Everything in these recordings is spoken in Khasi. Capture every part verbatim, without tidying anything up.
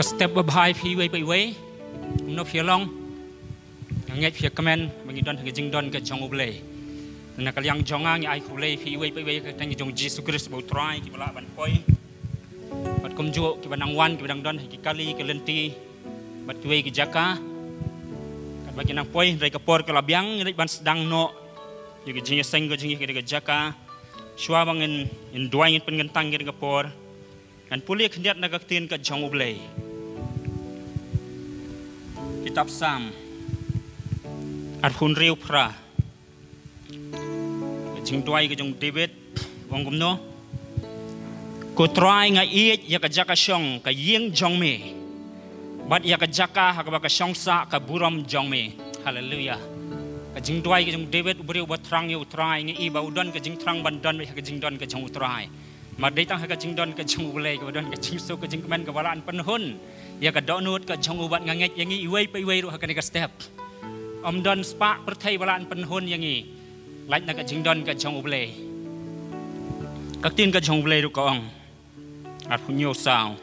Ka step ba bha ïa phi iwei pa iwei. Kumno phi long? Nga ngeit phi ïa kmen ba ngi don ha ka jingdon ka jong U Blei. Na ka liang jong nga ngi ai khublei ïa phi iwei pa iwei ha ka kyrteng jong U Jisu Khrist ba U Trai, kiba lah ban poi. Bad kumjuh kiba nang wan, kiba dang don ha ki kali, ki lynti bad kiwei ki jaka. Katba ki nang poi, hynrei ka por ka la biang, ngi leit ban sdang noh ïa ka jingïaseng ka jong ngi ha ka jaka. Shuwa ba ngin, ngin duwai, ngin pynkyntang ïa ka por, ngan pule khyndiat na ka ktien ka jong U Blei. Kitab Salm arphew hynriew phra. Ka jingduwai ka jong u David, u ong kumno? Ko Trai, nga ïeit ïa ka jaka shong, ka ïing jong me, bad ïa ka jaka ha kaba ka shong sah ka burom jong me. Haleluya. Ka jingduwai ka jong u David, u briew ba thrang ïa U Trai, ngi i ba u don ka jingthrang ban don ha ka jingdon ka jong U Trai. Mar dei tang ha ka jingdon ka jong U Blei kaba don ka jingsuk, ka jingkmen kaba lah ban pynhun ïa ka dohnud ka jong u, bad nga ngeit ïa ngi iwei pa iwei ruh ha kane ka step. Ym don spah pyrthei ba lah ban pynhun ïa ngi lait na ka jingdon ka jong U Blei. Ka ktien ka jong U Blei ruh ka ong, arphew hynñiew saw,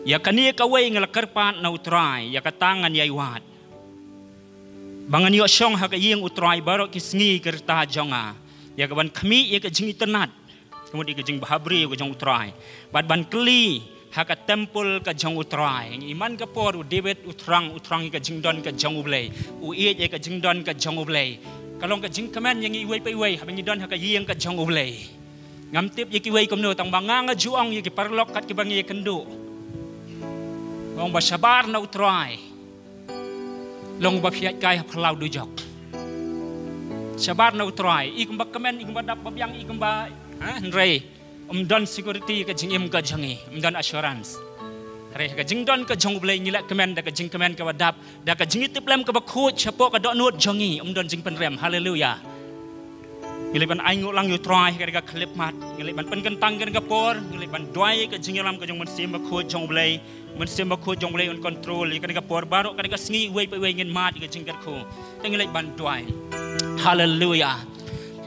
ïa kane kawei nga la kyrpad na U Trai, ïa kata ngan ïai wad, ba ngan ïoh shong ha ka ïing U Trai baroh ki sngi ki rta jong nga, ïa ka ban khmih ïa ka jingitynnad, ka mut ïa ka jingbhabriew ka jong U Trai, bad ban kylli ha ka templ ka jong U Trai. Ngi i man ka por u David u thrang, u thrang ïa ka jingdon ka jong U Blei, u ïeit ïa ka jingdon ka jong U Blei. Ka long ka jingkmen ïa ngi iwei pa iwei haba ngi don ha ka ïing ka jong U Blei. Ngam tip ïa kiwei kumno, tang ba nga, nga ju ong ïa ki paralok kat kiba ngi ïakynduh, ong ba shabar na U Trai. Long ba phi ïaid kai ha phyllaw dujok. Shabar na U Trai, i kumba kmen, i kumba dap ba biang, i kumba, ha, hynrei ym don security ka jingim ka jong ngi, ym don assurance. Hynrei ha ka jingdon ka jong U Blei ngi lah kmen da ka jingkmen kaba dap, da ka jingïatiplem kaba khuid shapoh ka dohnud jong ngi, ym don jingpynrem. Haleluya. Ngi leit ban ainguh lang ïa U Trai ha ka khyllipmat. Ngi leit ban pynkyntang ïa ka por, ngi leit ban duwai ïa ka jingïalam ka jong U Mynsiem Bakhuid jong U Blei. U Mynsiem Bakhuid jong U Blei un control ïa ka por baroh, ka sngi, iwei pa iwei ngin mad ïa ka jingkyrkhu. Te ngi leit ban duwai. Haleluya.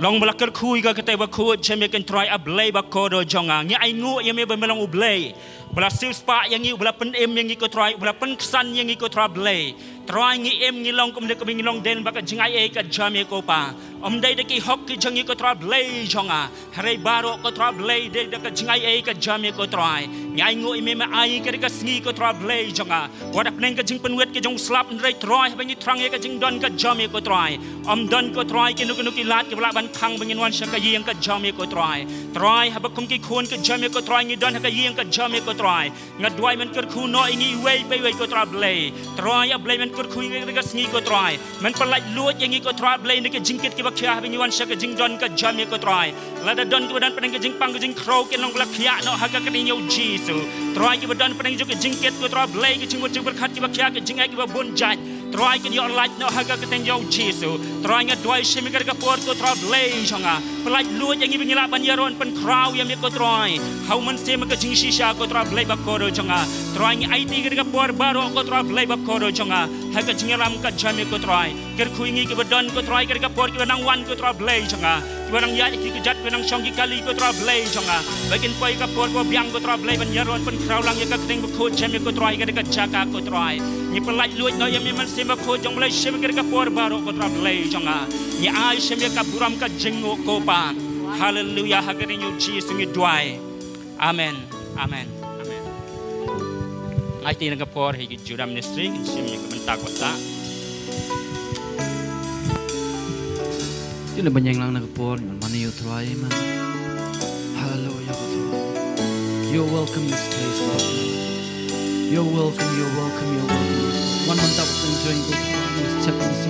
Long ba la kyrkhu ïa ka kyrteng bakhuid jong me, ko Trai, A Blei ba kordor jong nga. Ngi ainguh ïa me ba me long U Blei ba la siewspah ïa ngi, uba la pynim ïa ngi, ko Trai, uba la pynksan ïa ngi, ko Trai Blei. Trai, ngi im, ngi long kumne kumba ngi long dei lyngba ka jingaiei ka jong me, ko Pa. Ym dei da ki hok ki jong ngi, ko Trai Blei jong nga. Hynrei baroh, ko Trai Blei, dei da ka jingaiei ka jong me, ko Trai. Ngi ainguh ïa me, me ai ïa ka sngi, ko Trai Blei jong nga. Wat hapdeng ka jingpynwit ka jong u slap, hynrei Trai, haba ngi thrang ïa ka jingdon ka jong me, ko Trai, ym don, ko Trai, kino kino ki lad kiba lah ban khang ba ngin wan sha ka ïing ka jong me, ko Trai. Trai, haba kum ki khun ka jong me, ko Trai, ngi don ha ka ïing ka jong me, ko Trai, nga duwai men kyrkhu noh ïa ngi iwei pa iwei, ko Trai Blei. Trai, A Blei, men kyrkhu ïa ngi ha ka sngi, ko Trai. Men pyllait luid ïa ngi, ko Trai Blei, na ki jingkit kiba khia haba ngi wan sha ka jingdon ka jong me, ko Trai. Lada don kiba don hapdeng ka jingpang ka jingkhrew, kin long ba la khiah noh ha ka kyrteng jong U Jisu. Trai, kiba don hapdeng jong ka jingkit, ko Trai Blei, ka jingmut jingpyrkhat kiba khia, ka jingeh kiba bun jait, Trai, kin ïoh lait noh ha ka kyrteng jong U Jisu. Trai, nga duwai shim ïa ka por, ko Trai Blei jong nga. Pyllait luid ïa ngi ba ngin lah ban ïaroh pynkhraw ïa me, ko Trai, ha U Mynsiem ka jingshisha, ko Trai Blei ba kordor jong nga. Trai, ngi aiti ïa ka por baroh, ko Trai Blei ba kordor jong nga, ha ka jingïalam ka jong me, ko Trai. Kyrkhu ïa ngi kiba don, ko Trai, ha ka por, kiba nang wan, ko Trai Blei jong nga, kiba nang ïaid ha ki kjat, kiba nang shong ha ki kali, ko Trai Blei jong nga, ba kin poi ha ka por kaba biang, ko Trai Blei, ban ïaroh pynkhraw lang ïa ka kyrteng bakhuid jong me, ko Trai, ha ka jaka, ko Trai. Ngi pyllait luid noh ïa me, Mynsiem Bakhuid jong U Blei, shim ïa ka por baroh, ko Trai Blei jong nga. Ngi ai shim ïa ka burom ka jingnguh, ko Pa. Haleluya, ha ka kyrteng jong U Jisu ngi duwai. Amen. Amen. Amen. Ai ti na ka por ha ki Judah Ministry, kin shim ïa ka bynta kaba sah. Ti na banyeng lang na ka por, ngan mane ïa U Trai, amen. Hallelujah, ko Trai. You're welcome this place, Lord. You're welcome, you're welcome, you're welcome. Wan mynta ban enjoy, ko Trai, let's check and see.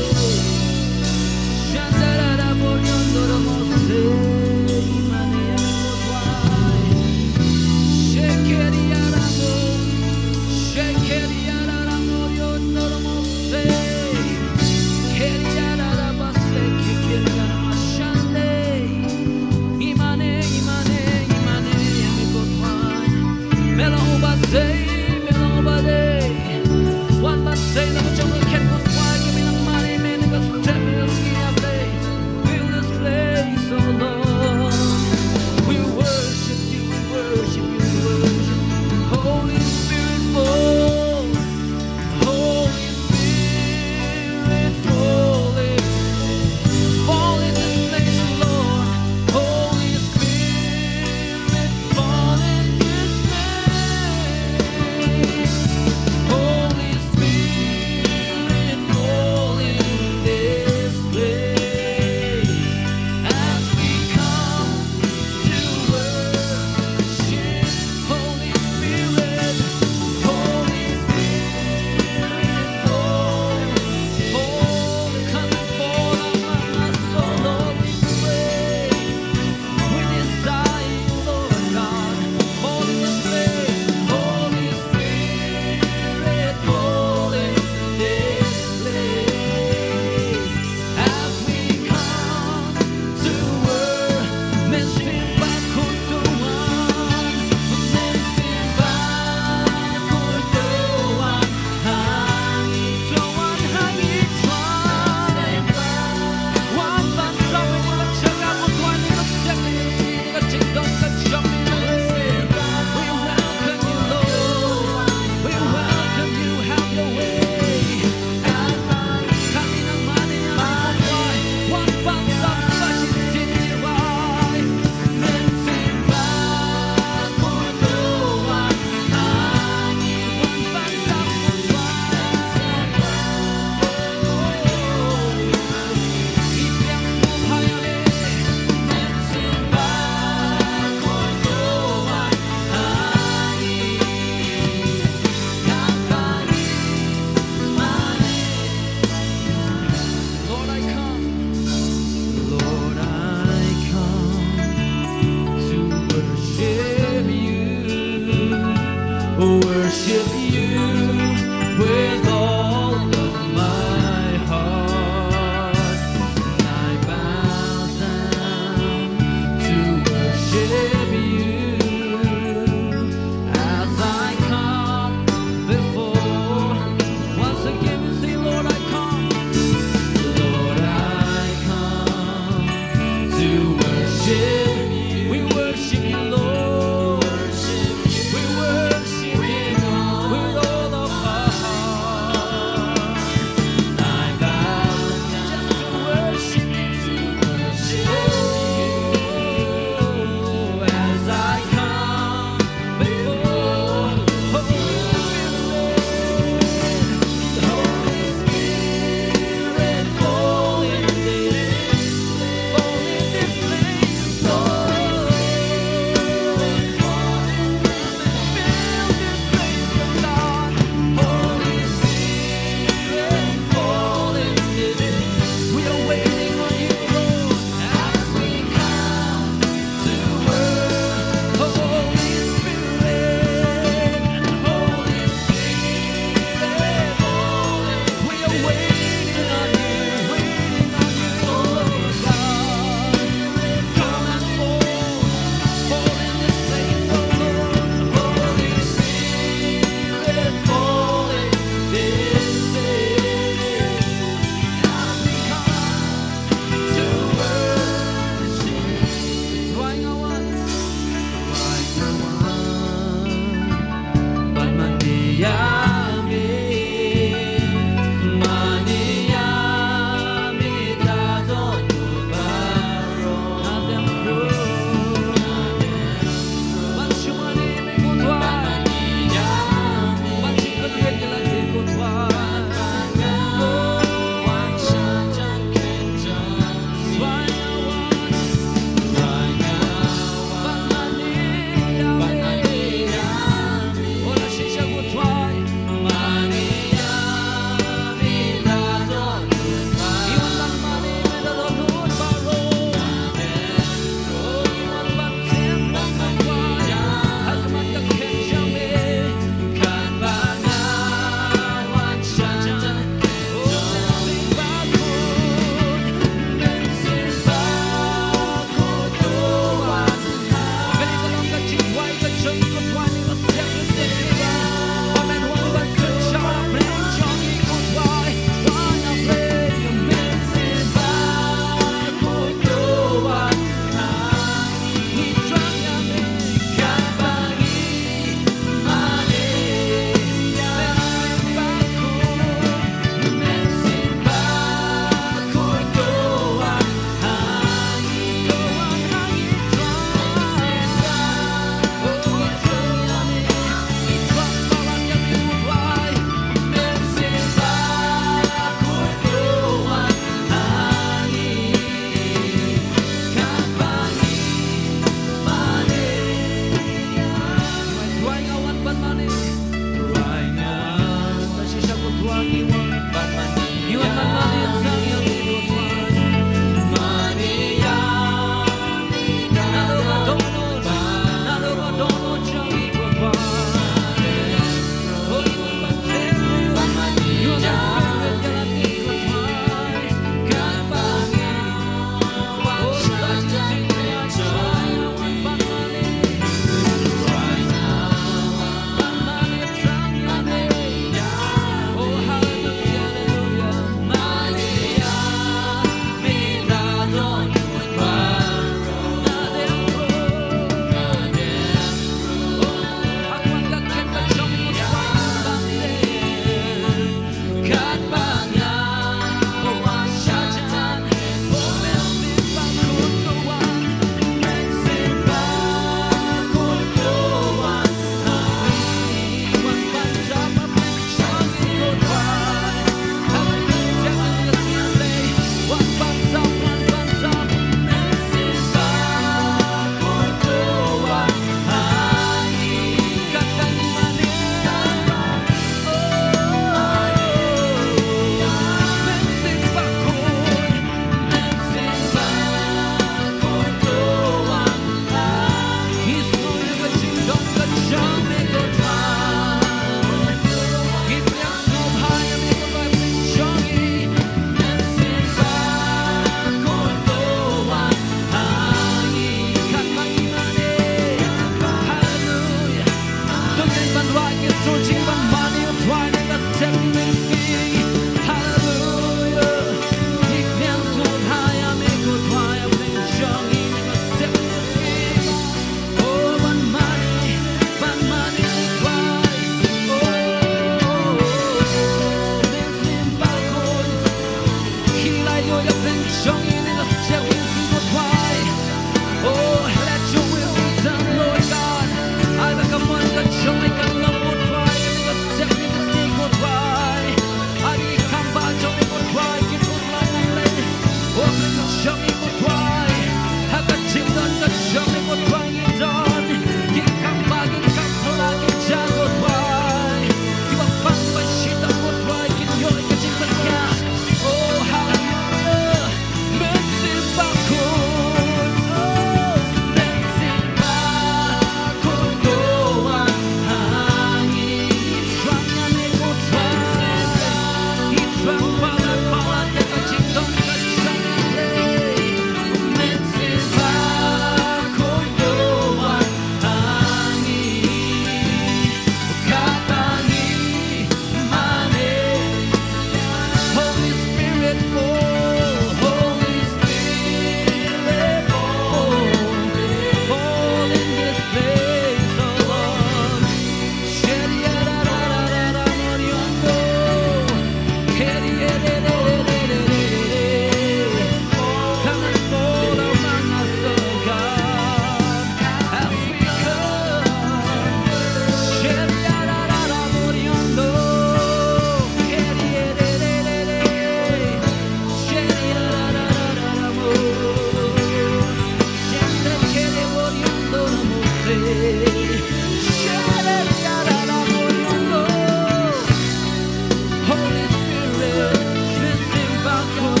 Holy Spirit, visit Bakum.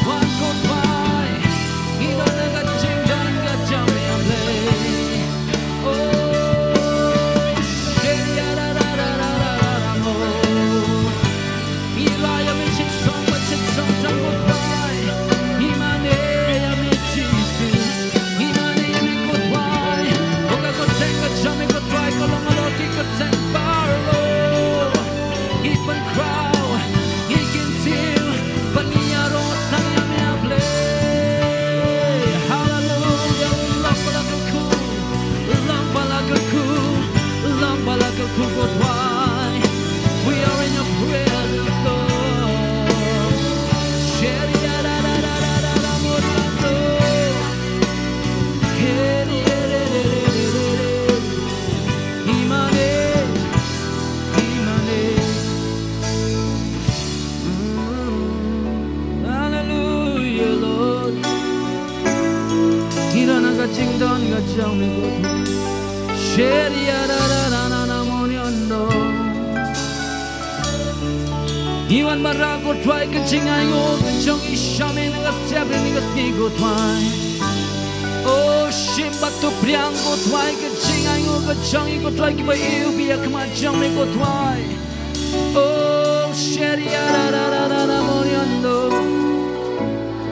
Wan ko Trai, ïa kane ka jingdon ka jong me ha pdeng. Oh, shit, ya, da, da, da, da, da, da, mo. Ïa la ïa me shisha, ma shisha, shisha, ko Trai. Ïa mane ïa me Jisu. Ïa mane ïa me ko Trai. Ko ka kyrteng ka jong me ko Trai, ka long halor ki kyrteng baroh. Ngi pynkhraw, ngi kyntiew, ba ngi ïaroh tang ïa me ha pdeng. Hallelujah, long ba la kyrkhu, long ba la kyrkhu, long ba la kyrkhu ko Trai. We are in your presence, Lord. Sheri ya da da da da da da moriando. Keri ya re re re re re re. Imane, imane. Mm, hallelujah, Lord. Ïa kane ka jingdon ka jong me ko Trai. Sheri ya da da da da da moriando. Ngi wan ban rah ko Trai ka jingainguh ka jong ngi sha me na ka step ri na ka sngi ko Trai. Oh, shim bad to priang ko Trai ka jingainguh ka jong ngi ko Trai kiba ïohi ïa ka khmat jong me ko Trai. Oh, sheri ya da da da da da moriando.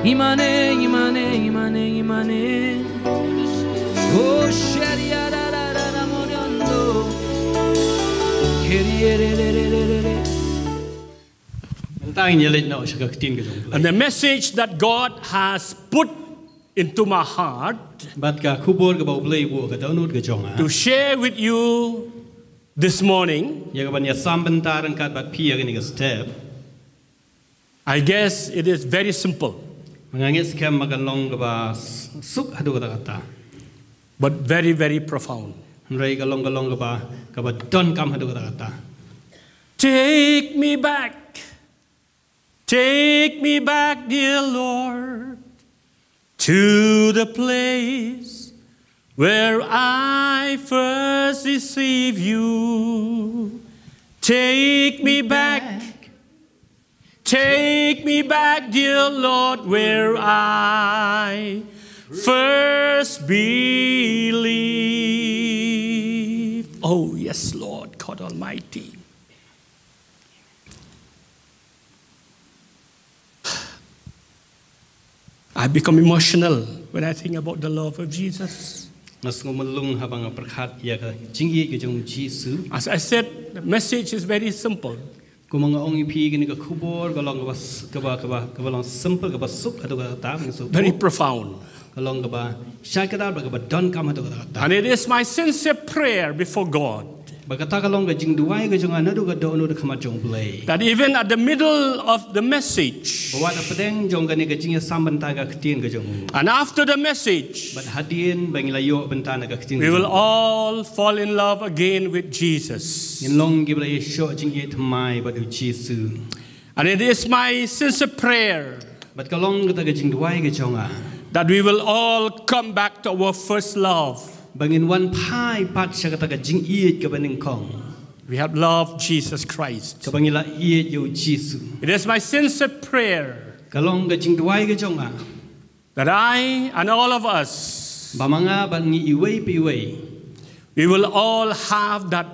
Imane, imane, imane, imane. Oh, sheri ya da da da da moriando. Keri re re re re re re. Mynta ngin ïa leit noh sha ka ktien ka jong U Blei. And the message that God has put into my heart Bad ka khubor kaba U Blei u buh ha ka dohnud ka jong nga to share with you this morning, ïa kaban ïasam bynta ryngkat bad phi ha kane ka step. I guess it is very simple, nga ngeit skhem ba kan long kaba s-, suk haduh katta katta, but very, very profound. Hynrei ka long, ka long kaba, kaba donkam haduh katta katta. Take me back. Take me back, dear Lord, to the place where I first received you. Take me back. Take me back, dear Lord, where I first believed. Oh, yes, Lord God Almighty. I become emotional when I think about the love of Jesus. Nga sngewmlyngngoh haba nga pyrkhat ïa ka jingïeit ka jong U Jisu. As I said, the message is very simple. Kumba nga ong ïa phi, kane ka khubor ka long kaba s-, kaba, kaba, kaba long simple, kaba suk haduh katta katta, very profound. Ka long kaba shai kdar bad kaba donkam haduh katta katta. And it is my sincere prayer before God. Bad kata ka long ka jingduwai ka jong nga naduh ka dohnud ha khmat jong U Blei, that even at the middle of the message, ba wat hapdeng jong kane ka jingïasam bynta ka ktien ka jong u, and after the message, bad hadien ba ngi la ïoh bynta na ka ktien ka jong u, we will all fall in love again with Jesus. Ngin long kiba la ïashoh jingïeit thymmai bad U Jisu. And it is my sincere prayer, bad ka long kata ka jingduwai ka jong nga, that we will all come back to our first love. Ba ngin wan phai pat sha kata ka jingïeit kaba nyngkong. We have loved Jesus Christ. Kaba ngi la ïeit ïa U Jisu. It is my sincere prayer, ka long ka jingduwai ka jong nga, that I and all of us, ba ma nga bad ngi iwei pa iwei, we will all have that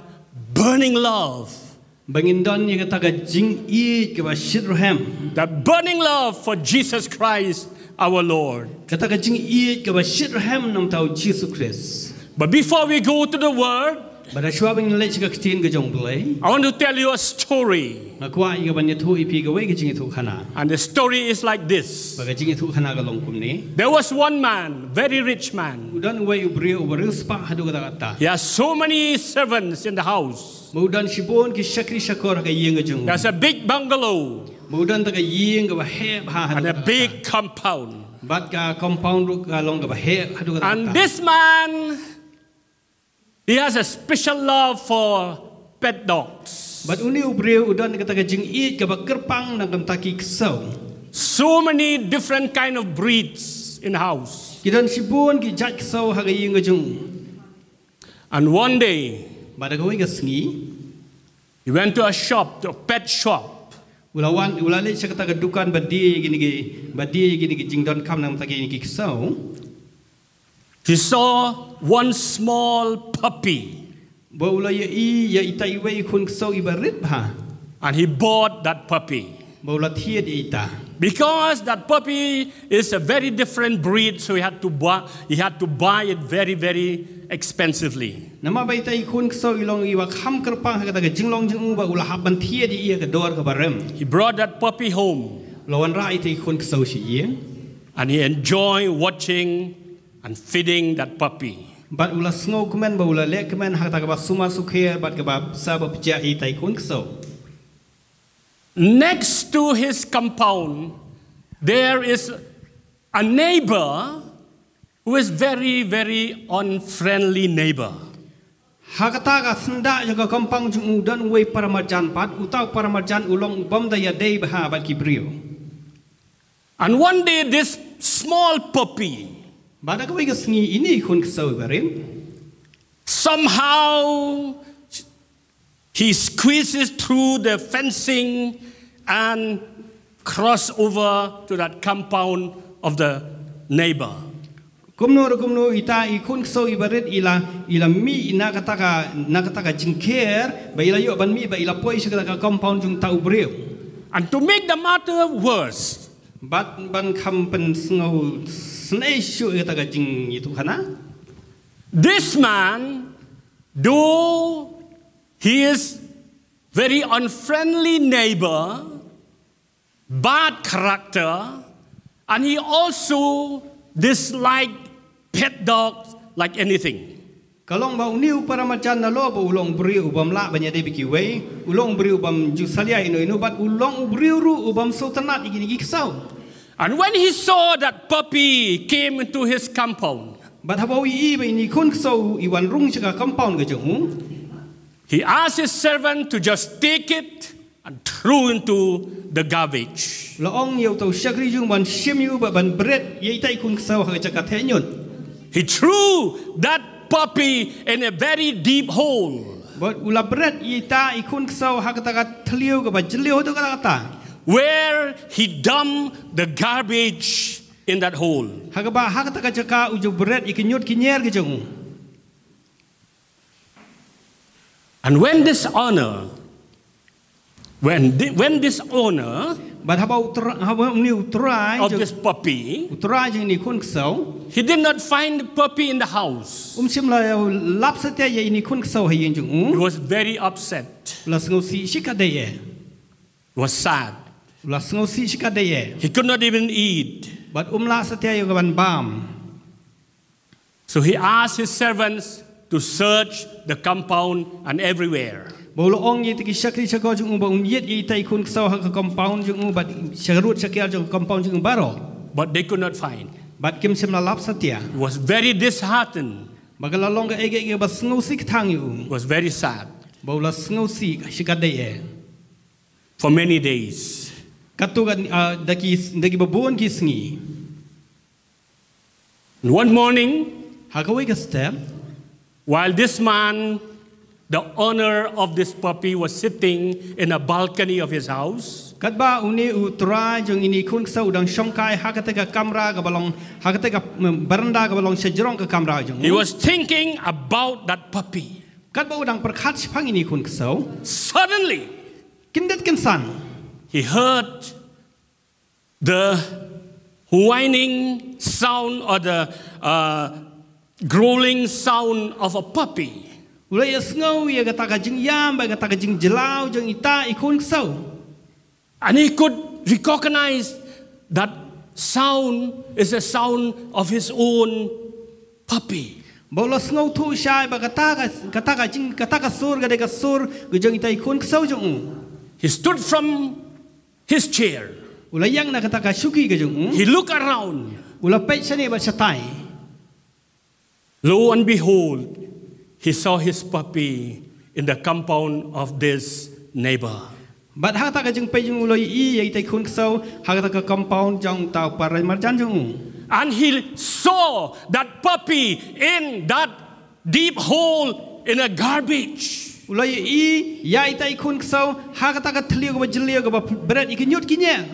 burning love, ba ngin don ïa kata ka jingïeit kaba shitrhem, that burning love for Jesus Christ our Lord. Kata ka jingïeit kaba shitrhem namar U Jisu Khrist. But before we go to the word, bad hashwa ba ngin leit sha ka ktien ka jong U Blei, I want to tell you a story. Nga kwah ïa kaban ïathuh ïa phi kawei ka jingïathuhkhana. And the story is like this. Bad ka jingïathuhkhana ka long kumne. There was one man, very rich man. U don uwei u briew uba riewspah haduh katta katta. He has so many servants in the house. Bad u don shibun ki shakri shakor ha ka ïing ka jong u. There's a big bungalow. Bad u don kata ka ïing kaba heh bha haduh katta katta. And a big compound. Bad ka compound ruh ka long kaba heh haduh katta katta. And this man, he has a special love for pet dogs. Bad une u briew u don kata ka jingïeit kaba kyrpang na ka bynta ki ksew. So many different kind of breeds in house. Ki don shibun ki jait ksew ha ka ïing ka jong u. And one day, bad ha kawei ka sngi, he went to a shop, to a pet shop. U la wan, u la leit sha kata ka dukan ba die ïa kine ki, ba die ïa kine ki jingdonkam namar kine ki ksew. He saw one small puppy. Ba u la ïohi ïa ita iwei i khun ksew iba rit bha. And he bought that puppy. Ba u la thied ïa ita. Because that puppy is a very different breed, so he had to buy, he had to buy it very, very expensively. Namar ba ita i khun ksew i long iba kham kyrpang ha kata ka jinglong jong u, ba u la hap ban thied ïa i ha ka dor kaba rem. He brought that puppy home. U la wanrah ita i khun ksew sha ïing. And he enjoyed watching and feeding that puppy. Bad u la sngewkmen, ba u la lehkmen ha kata kaba sumar sukher bad kaba sah bapjah ïa ita i khun ksew. Next to his compound, there is a neighbor who is very, very unfriendly neighbor. Ha kata ka syndah jong ka compound jong u don uwei paramarjan pat, uta u paramarjan u long u bym da ïadei bha bad ki briew. And one day this small puppy, bad ha kawei ka sngi ine i khun ksew iba rit, somehow he squeezes through the fencing and cross over to that compound of the neighbor. Kumno re kumno ita i khun ksew iba rit i la, i la mih na kata ka, na kata ka jingker, ba i la ïoh ban mih, ba i la poi sha kata ka compound jong uta u briew. And to make the matter worse, bad ban kham pynsngew snei shuh ïa kata ka jingïathuhkhana. This man, though he is very unfriendly neighbor, bad character, and he also disliked pet dogs like anything. Ka long ba une u paramarjan nalor ba u long u briew u bym lah ban ïadei bad kiwei, u long u briew u bym ju salia ïano ïano, bad u long u briew ruh u bym sngewtynnad ïa kine ki ksew. And when he saw that puppy came into his compound, bad haba u ïohi ba ine i khun ksew i wan rung sha ka compound ka jong u, he asked his servant to just take it and threw into the garbage. La ong ïa uta u shakri jong u ban shim ïa u bad ban bret ïa ita i khun ksew ha ka jaka theh ñiut. He threw that puppy in a very deep hole. Bad u la bret ïa ita i khun ksew ha kata ka thliew kaba jylliew haduh katta katta. Where he dumped the garbage in that hole. Ha kaba ha kata ka jaka u ju bret ïa ki ñiut ki ñier ki jong u. And when this owner, when thi-, when this owner, bad haba u tr-, haba une u trai, of this puppy, u trai jong ine i khun ksew, he did not find the puppy in the house. Um shym la lap satia ïa ine i khun ksew ha ïing jong u. He was very upset. U la sngewsih shikatdei eh. He was sad. U la sngewsih shikatdei eh. He could not even eat. Bad um lah satia ïa ka ban bam. So he asked his servants to search the compound and everywhere. Bad u la ong ïa ita ki shakri shakor jong u ba un ïit ïa ita i khun ksew ha ka compound jong u bad sharud shakiar jong ka compound jong u baroh. But they could not find. Bad kim shym la lap satia. He was very disheartened. Bad ka la long kaei kaei kaba sngewsih kthang ïa u. He was very sad. Bad u la sngewsih shikatdei eh. For many days. Katto katne, ah, da ki, da kiba bun ki sngi. And one morning, ha kawei ka step, while this man, the owner of this puppy, was sitting in a balcony of his house, katba une u trai jong ine i khun ksew u dang shongkai ha kata ka kamra kaba long, ha kata ka, mm, baranda kaba long shajrong ka kamra jong u. He was thinking about that puppy. Katba u dang pyrkhat shaphang ine i khun ksew. Suddenly, kyndit kynsan, he heard the whining sound or the, uh, growling sound of a puppy. U la ïohsngew ïa kata ka jingïam bad kata ka jingjlaw jong ita i khun ksew. And he could recognize that sound is a sound of his own puppy. Bad u la sngewthuh shai ba kata ka, kata ka jing, kata ka sur ka dei ka sur ka jong ita i khun ksew jong u. He stood from his chair. U la ïeng na kata ka shuki ka jong u. He looked around. U la peit shane bad shatai. Lo and behold, he saw his puppy in the compound of this neighbor. Bad ha kata ka jingpeit jong u u la ïohi ïa ita i khun ksew ha kata ka compound jong uta u paramarjan jong u. And he saw that puppy in that deep hole in a garbage. U la ïohi ïa ita i khun ksew ha kata ka thliew kaba jylliew kaba bret ïa ki ñiut ki ñiar.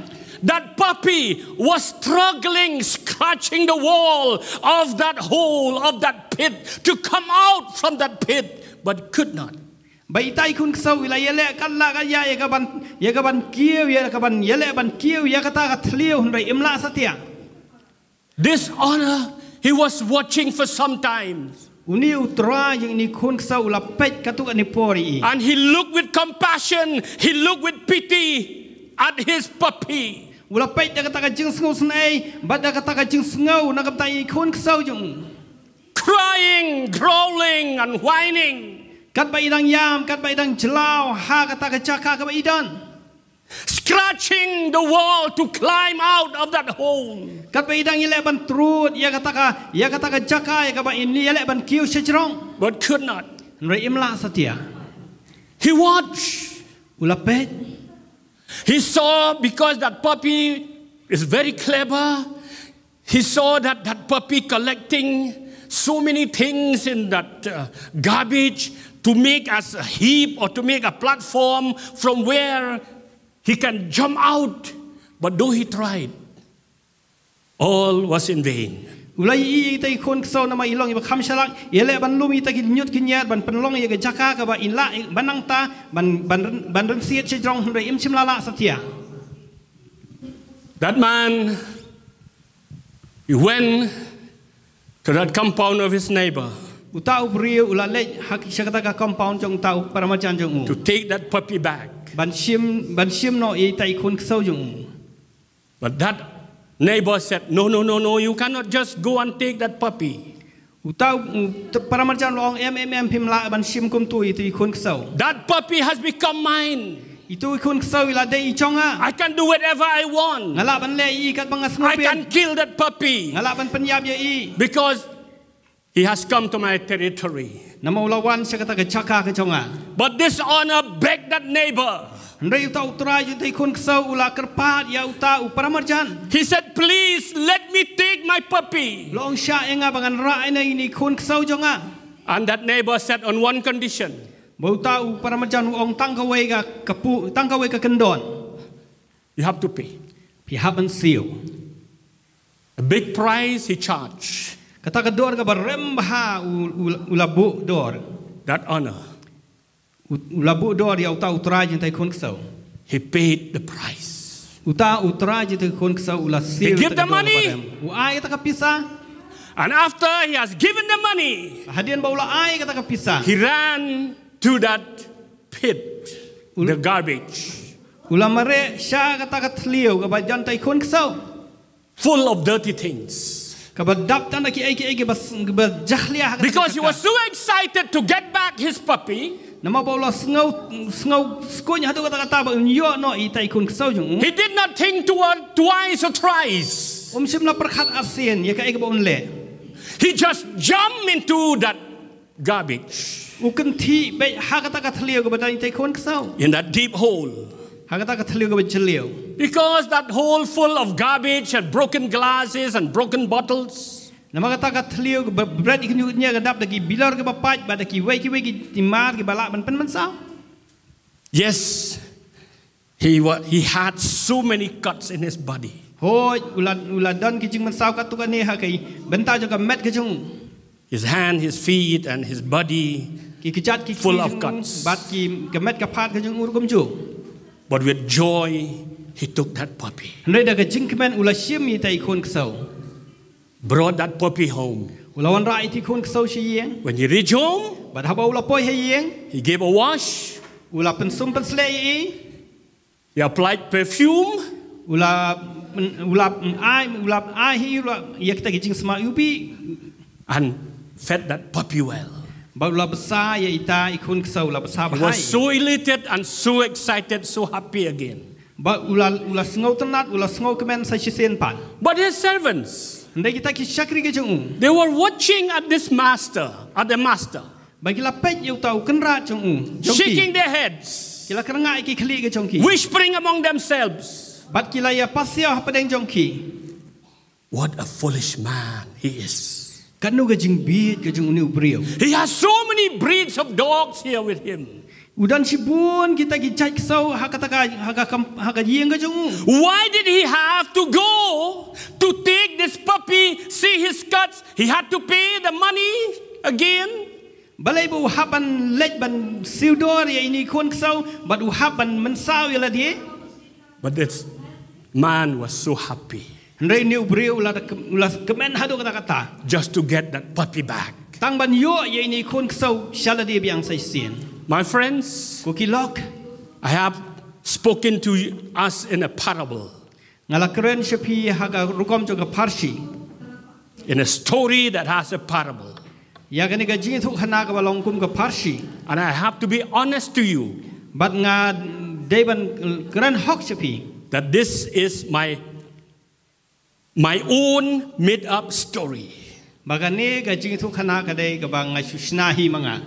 That puppy was struggling, scratching the wall of that hole, of that pit, to come out from that pit, but could not. Ba ita i khun ksew i la ïaleh katba lah katba ïa ka ban, ïa ka ban kiew, ïa ka ban ïaleh ban kiew ïa kata ka thliew, hynrei im lah satia. This owner, he was watching for some time. Une u trai jong ine i khun ksew u la peit katto katne por ïa i. And he looked with compassion, he looked with pity at his puppy. U la peit da kata ka jingsngewsynei bad da kata ka jingsngew na ka bynta i khun ksew jong u. Crying, growling, and whining. Katba i dang ïam, katba i dang jlaw ha kata ka jaka kaba i don. Scratching the wall to climb out of that hole. Katba i dang ïaleh ban trud ïa kata ka, ïa kata ka jaka ïa kaba in ïaleh ban kiew shajrong. But could not. Hynrei im lah satia. He watched. U la peit. He saw, because that puppy is very clever, he saw that that puppy collecting so many things in that uh, garbage to make as a heap or to make a platform from where he can jump out. But though he tried, all was in vain. U la ïohi ita i khun ksew namar i long iba kham shalak, i ïaleh ban lum ita ki ñiut ki ñiar ban pynlong ïa ka jaka kaba in lah ban nangta ban, ban, ban rynsied shajrong, hynrei im shym la lah satia. That man, he went to that compound of his neighbor. Uta u briew u la leit ha sha kata ka compound jong uta u paramarjan jong u. To take that puppy back. Ban shim, ban shim noh ita i khun ksew jong u. But that neighbor said, "No, no, no, no, you cannot just go and take that puppy." Uta u, u paramarjan u la ong, "Em, em, em, phim lah ban shim kumto ïa itu i khun ksew. That puppy has become mine. Itu i khun ksew i la dei i jong nga. I can do whatever I want. Nga lah ban leh ïa i katba nga sngewbha. I can kill that puppy. Nga lah ban pynïap ïa i. Because he has come to my territory." Namar u la wan sha kata ka jaka ka jong nga. But this owner begged that neighbor. Hynrei uta u trai jong ita i khun ksew u la kyrpad ïa uta u paramarjan. He said, "Please let me take my puppy." U la ong, "Shah ïa nga ba ngan rah ïa ine i khun ksew jong nga." And that neighbor said, "On one condition." Bad uta u paramarjan u ong, "Tang kawei ka, ka pu, tang kawei ka kyndon. You have to pay." Phi hap ban siew. A big price he charged. Kata ka dor kaba rem bha u, u, u la buh dor. That owner. U, u la buh dor ïa uta u trai jong ita i khun ksew. He paid the price. Uta u trai jong ita i khun ksew u la siew. He give the money. U ai kata ka pisa. And after he has given the money, hadien ba u la ai kata ka pisa, he ran to that pit, the garbage. U la mareh sha kata ka thliew kaba don ita i khun ksew. Full of dirty things. Kaba dap tang da kiei kiei kiba, kiba jahlia ha kata ka jaka. Because he was so excited to get back his puppy. Namar ba u la sngew, sngew skuñ haduh katta katta ba un ïoh noh ïa ita i khun ksew jong u. He did not think toward twice or thrice. Um shym la pyrkhat arsien ïa kaei kaba un leh. He just jumped into that garbage. U kynthih beit ha kata ka thliew kaba don ita i khun ksew. In that deep hole. Ha kata ka thliew kaba jylliew. Because that hole full of garbage and broken glasses and broken bottles. Namar kata ka thliew kaba bret ïa ki ñiut ñiar ka dap da ki bilor kiba pait bad da kiwei kiwei ki timar kiba lah ban pynmynsaw. Yes, he wa-, he had so many cuts in his body. Hooid, u la, u la don ki jingmynsaw katto katne ha ka bynta jong ka met ka jong u. His hand, his feet, and his body. Ki kjat ki kti jong u, full of cuts. Bad ki, ka met ka phad ka jong u ruh kumjuh. But with joy, he took that puppy. Hynrei da ka jingkmen u la shim ïa ita i khun ksew. Brought that puppy home. U la wanrah ïa ita i khun ksew sha ïing. When he reached home, bad haba u la poi ha ïing, he gave a wash. U la pynsum pynsleh ïa i. He applied perfume. U la, u la ai, u la ai hi, u la ïa kita ki jingsma iwbih. And fed that puppy well. Bad u la bsa ïa ita i khun ksew, u la bsa bha. He was so elated and so excited, so happy again. Bad u la, u la sngewtynnat, u la sngewkmen sa shisien pat. But his servants, hynrei kita ki shakri ki jong u, they were watching at this master, at the master. Bad ki la peit ïa uta u kynrad jong u, jong ki. Shaking their heads. Ki la kyrngah ïa ki khlieh ki jong ki. Whispering among themselves. Bad ki la ïa pasiaw hapdeng jong ki. What a foolish man he is. Katno ka jingbieit ka jong une u briew. He has so many breeds of dogs here with him. U don shibun kita ki jait ksew ha kata ka, ha ka kam, ha ka ïing ka jong u. Why did he have to go to take this puppy, see his cuts? He had to pay the money again. Balei ba u hap ban leit ban siew dor ïa ine i khun ksew, bad u hap ban mynsaw ïa lade. But this man was so happy. Hynrei une u briew u la, u la kmen haduh katta katta. Just to get that puppy back. Tang ban ïoh ïa ine i khun ksew sha lade biang sa shisien. My friends, ko ki lok, I have spoken to us in a parable. Nga la kren sha phi ha ka rukom jong ka pharshi. In a story that has a parable. Ïa kane ka jingïathuhkhana kaba long kum ka pharshi. And I have to be honest to you. Bad nga dei ban kren hok sha phi. That this is my, my own made up story. Ba kane ka jingïathuhkhana ka dei kaba nga shu shna hi ma nga.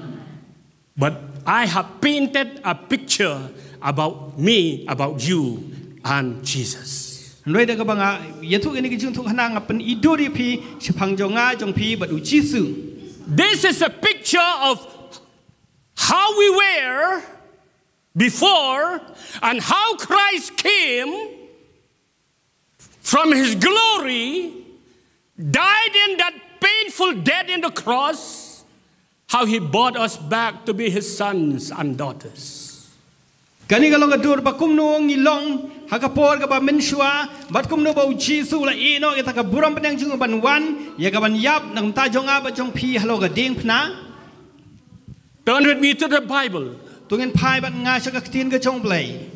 But I have painted a picture about me, about you, and Jesus. Hynrei da kaba nga ïathuh ïa kane ka jingïathuhkhana nga pyni dur ïa phi shaphang jong nga, jong phi bad u Jisu. This is a picture of how we were before and how Christ came from his glory, died in that painful death in the cross, how he bought us back to be his sons and daughters. Kane ka long ka dur ba kumno ngi long ha ka por kaba mynshuwa, bad kumno ba u Jisu u la ïehnoh ïa kata ka burom bneng jong u ban wan ïa ka ban ïap na ka bynta jong nga bad jong phi halor ka diengphna. Turn with me to the Bible. To ngin phai bad nga sha ka ktien ka jong u Blei.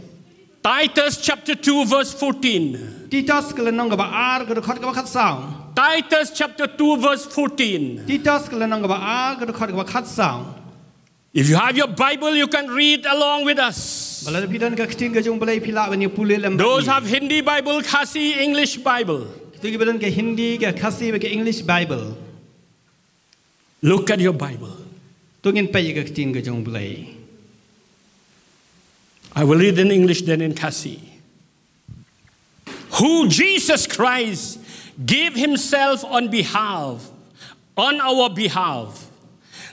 Titus chapter two verse fourteen. Titus ka lynnong kaba ar ka dkhot kaba khatsaw. Titus chapter two verse fourteen. Titus ka lynnong kaba ar ka dkhot kaba khatsaw. If you have your Bible, you can read along with us. Ba lada phi don ka ktien ka jong u Blei phi lah ban ïa pule lem bad ngi. Those have Hindi Bible, Khasi, English Bible. Kito kiba don ka Hindi, ka Khasi bad ka English Bible. Look at your Bible. To ngin peit ïa ka ktien ka jong u Blei. I will read in English, then in Khasi. Who Jesus Christ gave himself on behalf, on our behalf,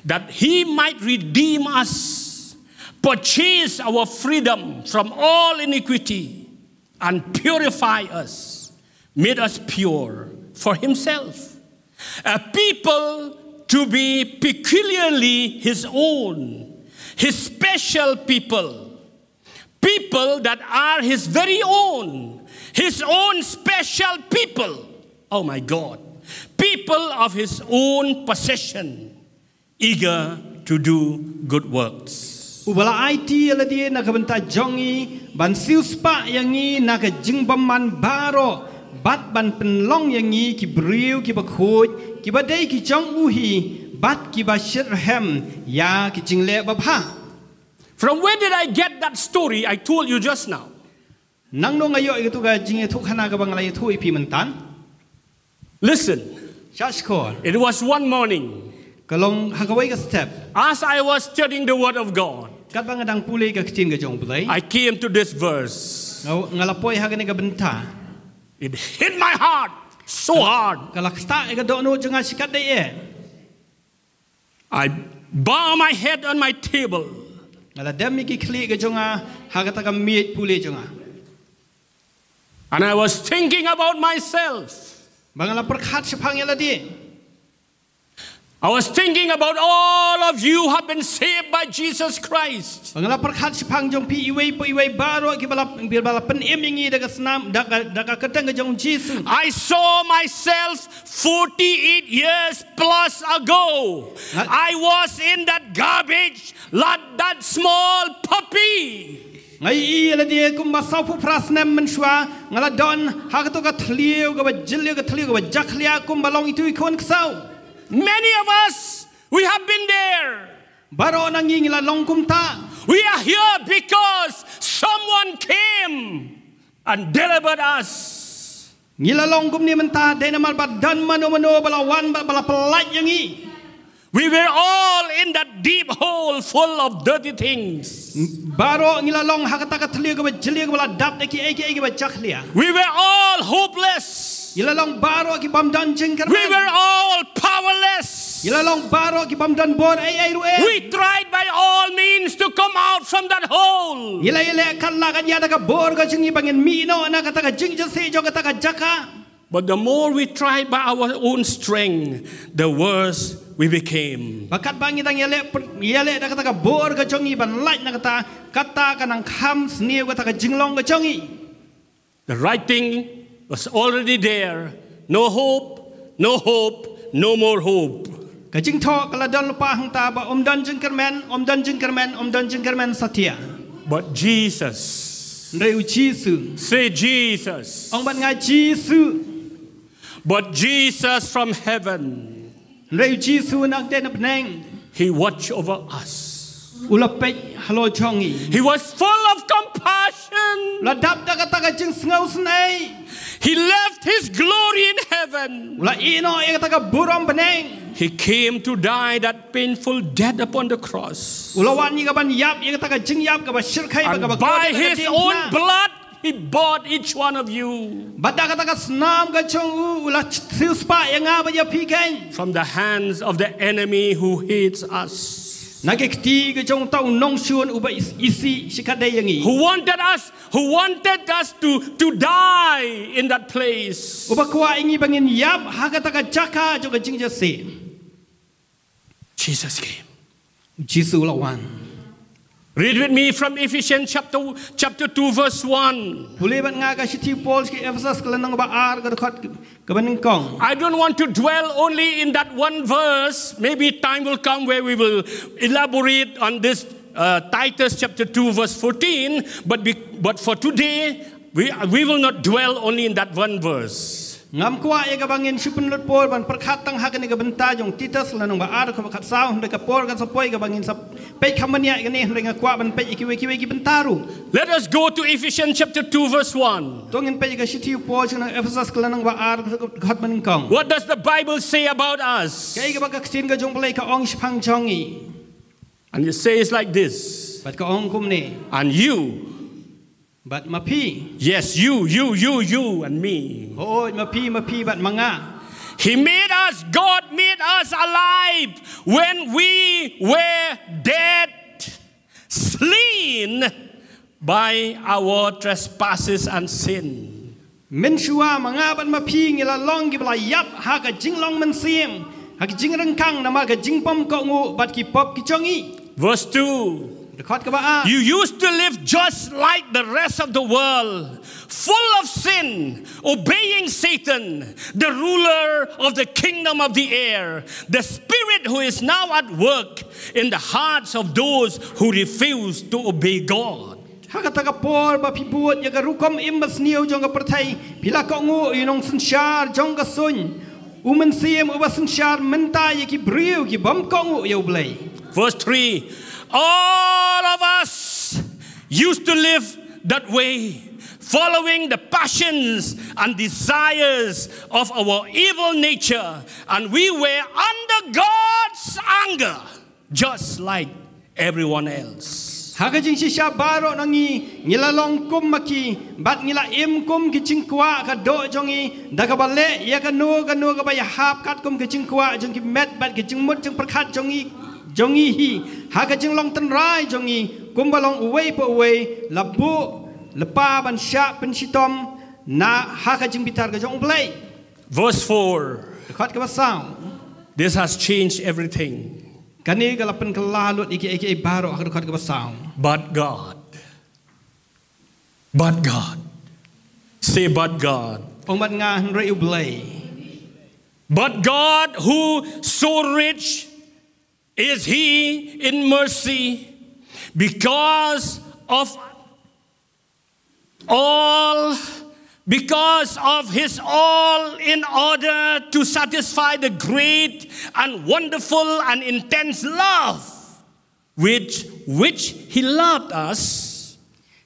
that he might redeem us, purchase our freedom from all iniquity, and purify us, made us pure for himself, a people to be peculiarly his own, his special people, people that are his very own, his own special people. Oh my God. People of his own possession, eager to do good works. Uba la aiti ïa lade na ka bynta jong ngi, ban siewspah ïa ngi na ka jingbymman baroh, bad ban pynlong ïa ngi ki briew kiba khuid, kiba dei ki jong u hi, bad kiba shitrhem ïa ki jingleh babha. From where did I get that story I told you just now? Nangno nga ïoh ïa kato ka jingïathuhkhana kaba nga la ïathuh ïa phi mynta? Listen. Shah shkor. It was one morning. Ka long ha kawei ka step. As I was studying the word of God, katba nga dang pule ka ktien ka jong u Blei, I came to this verse. Nga, nga la poi ha kane ka bynta. It hit my heart so hard. Ka la ktah ïa ka dohnud jong nga shikatdei eh. I bow my head on my table. Nga la dem ïa ki khlieh ka jong nga ha kata ka miej pule jong nga. And I was thinking about myself. Ba nga la pyrkhat shaphang ïa lade. I was thinking about all of you who have been saved by Jesus Christ. Ba nga la pyrkhat shaphang jong phi iwei pa iwei baroh kiba la, kiba la pynim ïa ngi da ka snam, da ka, da ka kyrteng ka jong u Jisu. I saw myself forty-eight years plus ago. Nga- I was in that garbage, like that small puppy. Nga ïohi ïa lade kumba sawphew phra snem mynshuwa, nga la don ha kato ka thliew kaba jylliew, ka thliew kaba jakhlia kumba long itu i khun ksew. Many of us, we have been there. Baroh na ngi ngi la long kumta. We are here because someone came and delivered us. Ngi la long kumne mynta dei namar ba don mano mano ba la wan ba, ba la pyllait ïa ngi. We were all in that deep hole full of dirty things. Baroh ngi la long ha kata ka thliew kaba jylliew kaba la dap da kiei kiei kiba jakhlia. We were all hopeless. Ngi la long baroh ki bym don jingkyrmen. We were all powerless. Ngi la long baroh ki bym don bor ei ei ruh eh. We tried by all means to come out from that hole. Ngi la ïaleh katba lah ïa da ka bor ka jong ngi ba ngin mih noh na kata ka jingjasiat jong kata ka jaka. But the more we tried by our own strength, the worse we became. Ba katba ngi dang ïaleh, ïaleh da kata ka bor ka jong ngi ban lait na kata, kata ka nang kham sniew kata ka jinglong ka jong ngi. The writing was already there. No hope, no hope, no more hope. Ka jingthoh ka la don lypa hangta ba ym don jingkyrmen, ym don jingkyrmen, ym don jingkyrmen satia. But Jesus. Hynrei u Jisu. Say Jesus. Ong bad nga Jisu. But Jesus from heaven. Hynrei u Jisu na kdei na bneng. He watched over us. U la peit halor jong ngi. He was full of compassion. U la dap da kata ka jingsngew sngew. He left his glory in heaven. U la ïehnoh ïa kata ka burom bneng. He came to die that painful death upon the cross. U la wan ïa ka ban ïap ïa kata ka jingïap kaba shyrkhei ba kaba kordit. And by his own blood, he bought each one of you. Bad da kata ka snam ka jong u, u la siewspah ïa nga bad ïa phi kein. From the hands of the enemy who hates us. Na ka kti ka jong uta u nongshun uba is-, isih shikatdei ïa ngi. Who wanted us, who wanted us to, to die in that place. Uba kwah ïa ngi ba ngin ïap ha kata ka jaka jong ka jingjasiat. Jesus came. Jisu u la wan. Read with me from Ephesians chapter, chapter two, verse one. Pule bad nga ka shithi u Paul sha ki Ephesus ka lynnong ba ar ka dkhot kaba nyngkong. I don't want to dwell only in that one verse. Maybe time will come where we will elaborate on this, uh, Titus chapter two, verse fourteen. But be-, but for today, we, we will not dwell only in that one verse. Ngam kwah ïa kaba ngin shu pynlut por ban pyrkhat tang ha kane ka bynta jong Titus lynnong ba ar dkhot ba khatsaw, hynrei ka por kan sa poi kaba ngin sa peit kham bniah ïa kane, hynrei nga kwah ban peit ïa kiwei kiwei ki bynta ruh. Let us go to Ephesians chapter two, verse one. To ngin peit ïa ka shithi u Paul sha ki nong Ephesus ka lynnong ba ar dkhot ba nyngkong. What does the Bible say about us? Kaei kaba ka ktien ka jong U Blei ka ong shaphang jong ngi. And it says like this. Bad ka ong kumne. And you. Bad ma phi. Yes, you, you, you, you, and me. Hooid, ma phi, ma phi, bad ma nga. He made us, God made us alive when we were dead, slain by our trespasses and sin. Mynshuwa ma nga bad ma phi ngi la long kiba la ïap ha ka jinglong mynsiem, ha ka jingryngkang namar ka jingbymkohnguh bad ki pop ki jong ngi. Verse two. Dkhot kaba ar. You used to live just like the rest of the world, full of sin, obeying Satan, the ruler of the kingdom of the air, the spirit who is now at work in the hearts of those who refuse to obey God. Ha kata ka por ba phi bud ïa ka rukom im basniew jong ka pyrthei, phi la kohnguh ïa u nongsynshar jong ka suiñ, u mynsiem uba synshar mynta ïa ki briew ki bym kohnguh ïa U Blei. Verse three. All of us used to live that way, following the passions and desires of our evil nature, and we were under God's anger, just like everyone else. Ha ka jingshisha baroh na ngi, ngi la long kum ma ki, bad ngi la im kum ki jingkwah ka doh jong ngi, da kaba leh ïa kano kano kaba ïahap katkum ka jingkwah jong ki met bad ka jingmut jingpyrkhat jong ngi, jong ngi hi, ha ka jinglong tynrai jong ngi, kumba long uwei pa uwei, la buh lypa ban shah pynshitom na ha ka jingbitar ka jong U Blei. Verse four. Dkhot kaba saw. This has changed everything. Kane ka la pynkylla lut ïa kiei kiei baroh, ha ka dkhot kaba saw. But God. But God. Say, "But God." Ong bad nga, "Hynrei U Blei." But God, who so rich is He in mercy, because of all, because of His all, in order to satisfy the great and wonderful and intense love which, which He loved us.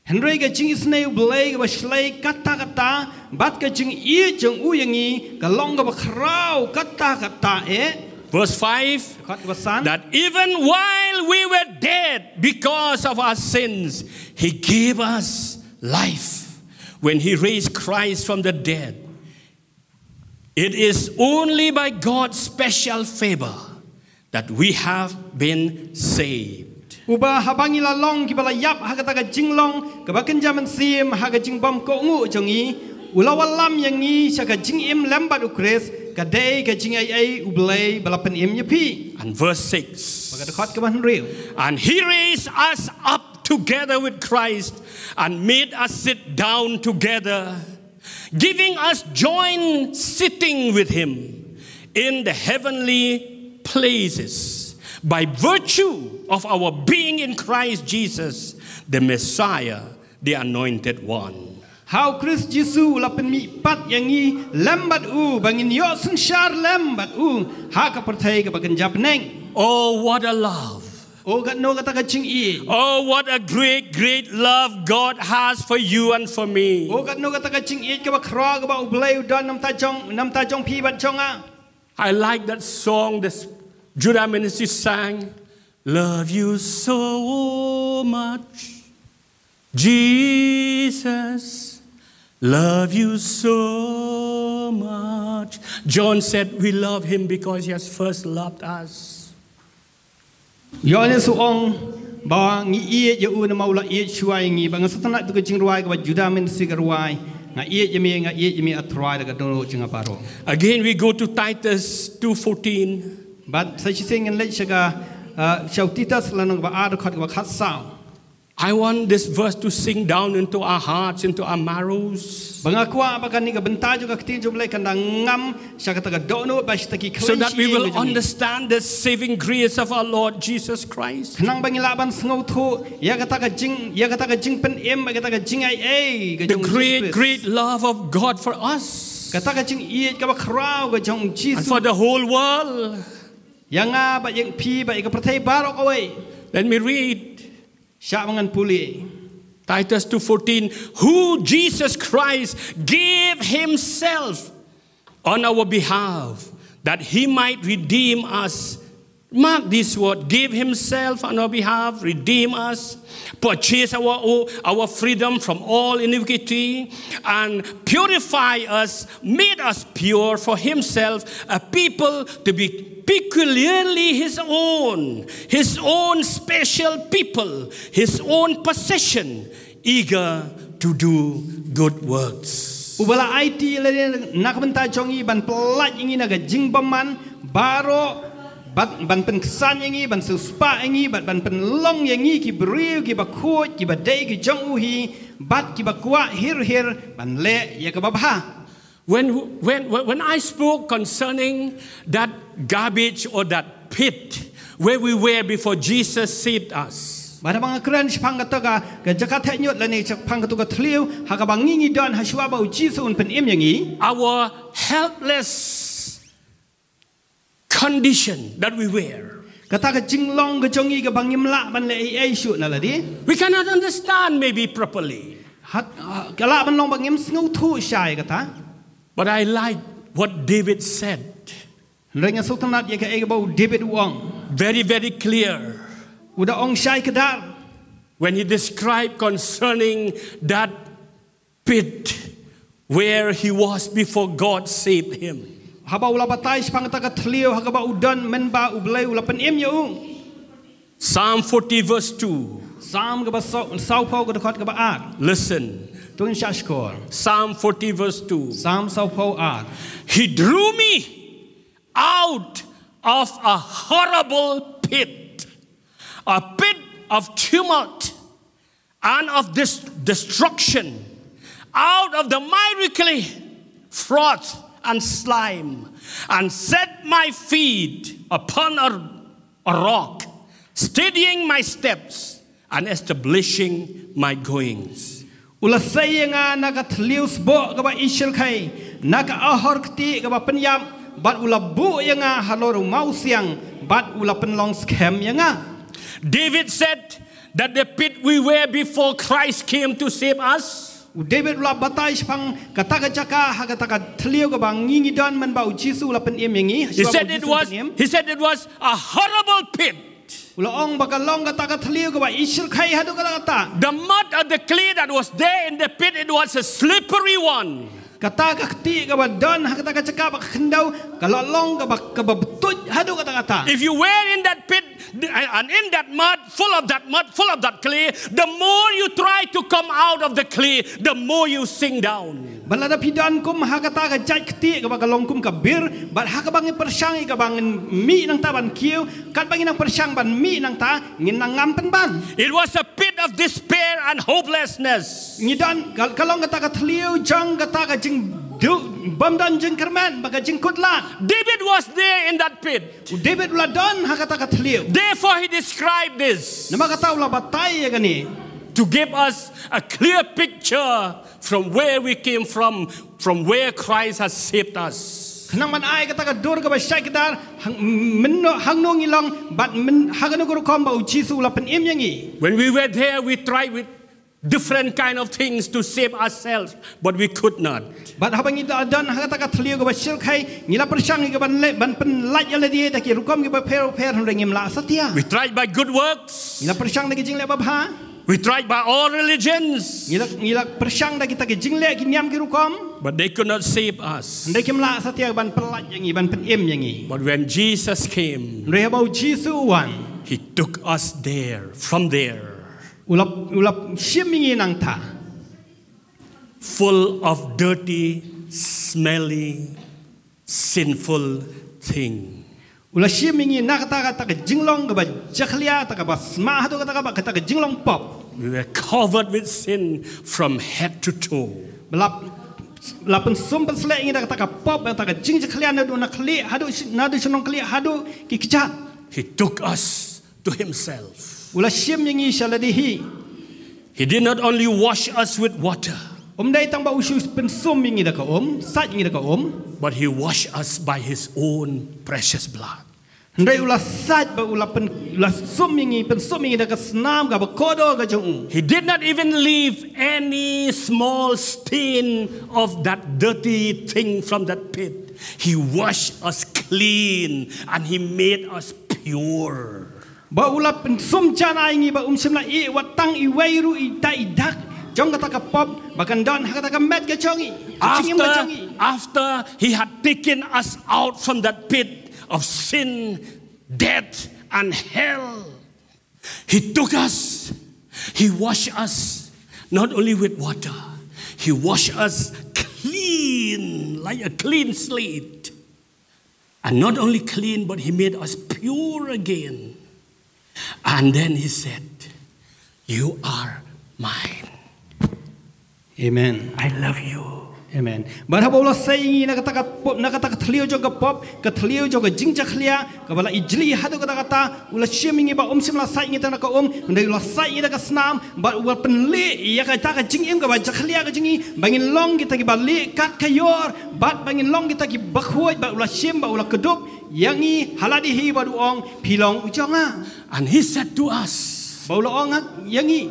Hynrei ka jingisynei U Blei kaba shlei katta katta, bad ka jingïeit jong U ïa ngi, ka long kaba khraw katta katta eh. Verse five. Dkhot kaba san. That even while we were dead because of our sins, He gave us life when He raised Christ from the dead. It is only by God's special favor that we have been saved. Uba haba ngi la long kiba la ïap ha kata ka jinglong kaba kynja mynsiem ha ka jingbymkohnguh jong ngi, u la wallam ïa ngi sha ka jingim lem bad u Khrist, ka dei ka jingaiei u Blei ba la pynim ïa phi. And verse six. Bad ka dkhot kaba hynriew. And he raised us up together with Christ and made us sit down together, giving us joint sitting with him in the heavenly places by virtue of our being in Christ Jesus, the Messiah, the anointed one. Ha u Khrist Jisu u la pynmih pat ïa ngi lem bad u ba ngin ïoh synshar lem bad u ha ka pyrthei kaba kynja bneng. Oh, what a love. Oh, katno kata ka jingïeit. Oh, what a great, great love God has for you and for me. Oh, katno kata ka jingïeit kaba khraw kaba u Blei u don namta jong, namta jong phi bad jong nga. I like that song this Judah Ministry sang. Love you so much, Jesus. Love you so much. John said we love him because he has first loved us. Ïoannis u ong ba ngi ïeit ïa u namar u la ïeit shuwa ïa ngi. Ba nga sngewtynnat tu ka jingrwai kaba Judah Ministry ka rwai, nga ïeit ïa me, nga ïeit ïa me, A Trai, da ka dohnud jong nga baroh. Again we go to Titus two fourteen. Bad sa shisien ngin leit sha ka, uh, sha u Titus lynnong kaba ar, dkhot kaba khatsaw. I want this verse to sink down into our hearts, into our marrows. Ba nga kwah ba kane ka bynta jong ka ktien jong u Blei kan da ngam sha kata ka dohnud bad sha ki khlei jong ngi. So that we will understand the saving grace of our Lord Jesus Christ. Khnang ba ngin lah ban sngewthuh ïa kata ka jing, ïa kata ka jingpynim, ïa kata ka jingaiei ka jong u Jisu Khrist. The great, great love of God for us. Kata ka jingïeit kaba khraw ka jong u Jisu. And for the whole world. Ïa nga bad ïa phi bad ïa ka pyrthei baroh kawei. Let me read. Shah ba ngan pule. Titus two fourteen, who Jesus Christ gave himself on our behalf, that he might redeem us. Mark this word, gave himself on our behalf, redeem us, purchase our, our freedom from all iniquity, and purify us, made us pure for himself, a people to be peculiarly his own, his own special people, his own possession, eager to do good works. Uba la aiti lade na ka bynta jong ngi ban pyllait ïa ngi na ka jingbymman baroh, ban, ban pynksan ïa ngi, ban siewspah ïa ngi, bad ban pynlong ïa ngi ki briew kiba khuid, kiba dei ki jong u hi, bad kiba kwah hir hir ban leh ïa kaba bha. When, when, when, when I spoke concerning that garbage or that pit where we were before Jesus saved us, bad haba nga kren shaphang kata ka, ka jaka theh ñiut lane shaphang kata ka thliew ha kaba ngi ngi don ha shuwa ba u Jisu un pynim ïa ngi, our helpless condition that we were. Kata ka jinglong ka jong ngi kaba ngim lah ban leh ei ei shuh na lade. We cannot understand maybe properly. Hat, ah, ka lah ban long ba ngim sngewthuh shai kata. But I like what David said. Hynrei nga sngewtynnat ïa kaei kaba u David u ong. Very, very clear. U da ong shai kdar. When he described concerning that pit where he was before God saved him. Haba u la batai shaphang kata ka thliew ha kaba u don mynba u Blei u la pynim ïa u. Psalm forty verse two. Psalm kaba saw, sawphew ka dkhot kaba ar. Listen. To ngin shah shkor. Psalm forty verse two. Psalm sawphew ar. He drew me out of a horrible pit, a pit of tumult and of this destruction, out of the miry clay, froth, and slime, and set my feet upon a, a rock, steadying my steps and establishing my goings. U la sei ïa nga na ka thliew sboh kaba ishyrkhei, na ka ahor ktieh kaba pynïap, bad u la buh ïa nga halor u mawsiang, bad u la pynlong skhem ïa nga. David said that the pit we were before Christ came to save us. U David u la batai shaphang kata ka jaka ha kata ka thliew kaba ngi ngi don mynba u Jisu u la pynim ïa ngi. He said it was, he said it was a horrible pit. U la ong ba ka long kata ka thliew kaba ishyrkhei haduh katta katta. The mud or the clay that was there in the pit, it was a slippery one. Kata ka kti kaba don ha kata ka jaka ba ka khyndew ka la long kaba, kaba btuit haduh katta katta. If you were in that pit and in that mud, full of that mud, full of that clay, the more you try to come out of the clay, the more you sink down. Bad lada phi don kum ha kata ka jait kti kaba ka long kum ka bir, bad ha kaba ngin pyrshang ïa kaba ngin mih nangta ban kiew, katba ngin nang pyrshang ban mih nangta, ngin nang ngam pynban. It was a pit of despair and hopelessness. Ngi don ka, ka long kata ka thliew jong kata ka jingduh bym don jingkyrmen bad ka jingkut lad. David was there in that pit. U David u la don ha kata ka thliew. Therefore he described this. Namar kata u la batai ïa kane. To give us a clear picture from where we came from, from where Christ has saved us. Khnang ban ai kata ka dur kaba shai kdar, hang, mynno, hangno ngi long, bad myn, ha kano ka rukom ba u Jisu u la pynim ïa ngi. When we were there, we tried with different kind of things to save ourselves, but we could not. Bad haba ngi da don ha kata ka thliew kaba shyrkhei, ngi la pyrshang ïa kaban leh, ban pynlait ïa lade da ki rukom kiba pher pher, hynrei ngim lah satia. We tried by good works. Ngi la pyrshang da ki jingleh babha. We tried by all religions. Ngi la, ngi la pyrshang da kita ki jingleh ki niam ki rukom. But they could not save us. Hynrei kim lah satia ban pynlait ïa ngi, ban pynim ïa ngi. But when Jesus came, hynrei haba u Jisu u wan, he took us there, from there. U la, u la shim ïa ngi nangta. Full of dirty, smelly, sinful thing. U la shim ïa ngi na kata, kata ka jinglong kaba jakhlia, kata kaba sma haduh kata kaba, kata ka jinglong pop. We were covered with sin from head to toe. Ba la, la pynsum pynsleh ïa ngi da kata ka pop, kata ka jingjakhlia naduh na khlieh haduh shi-, naduh shnong khlieh haduh ki kjat. He took us to himself. U la shim ïa ngi sha lade hi. He did not only wash us with water, um dei tang ba u shu pynsum ïa ngi da ka um, sait ïa ngi da ka um, but he washed us by his own precious blood. Hynrei u la sait bad u la pyn-, u la sum ïa ngi, pynsum ïa ngi da ka snam kaba kordor ka jong u. He did not even leave any small stain of that dirty thing from that pit. He washed us clean and he made us pure. Ba u la pynsum jan ïa ngi ba um shym la ïeh wat tang iwei ruh ita i dak jong kata ka pop ba kan don ha kata ka met ka jong ngi. Ka jingim ka jong ngi. After, after he had taken us out from that pit of sin, death, and hell, he took us, he washed us, not only with water, he washed us clean, like a clean slate. And not only clean, but he made us pure again. And then he said, "You are mine." Amen. I love you. Amen. Bad haba u la sait ïa ngi na kata ka pop, na kata ka thliew jong ka pop, ka thliew jong ka jingjakhlia, kaba la ijli haduh katta katta, u la shim ïa ngi ba um shym la sait ïa ngi tang da ka um, hynrei u la sait ïa ngi da ka snam, bad u la pynlieh ïa kata ka jingim kaba jakhlia ka jong ngi, ba ngin long kita kiba lieh kat ka ïor, bad ba ngin long kita kiba khuid, bad u la shim bad u la kdup ïa ngi ha lade hi bad u ong, "Phi long u jong nga." And he said to us, bad u la ong ha ïa ngi,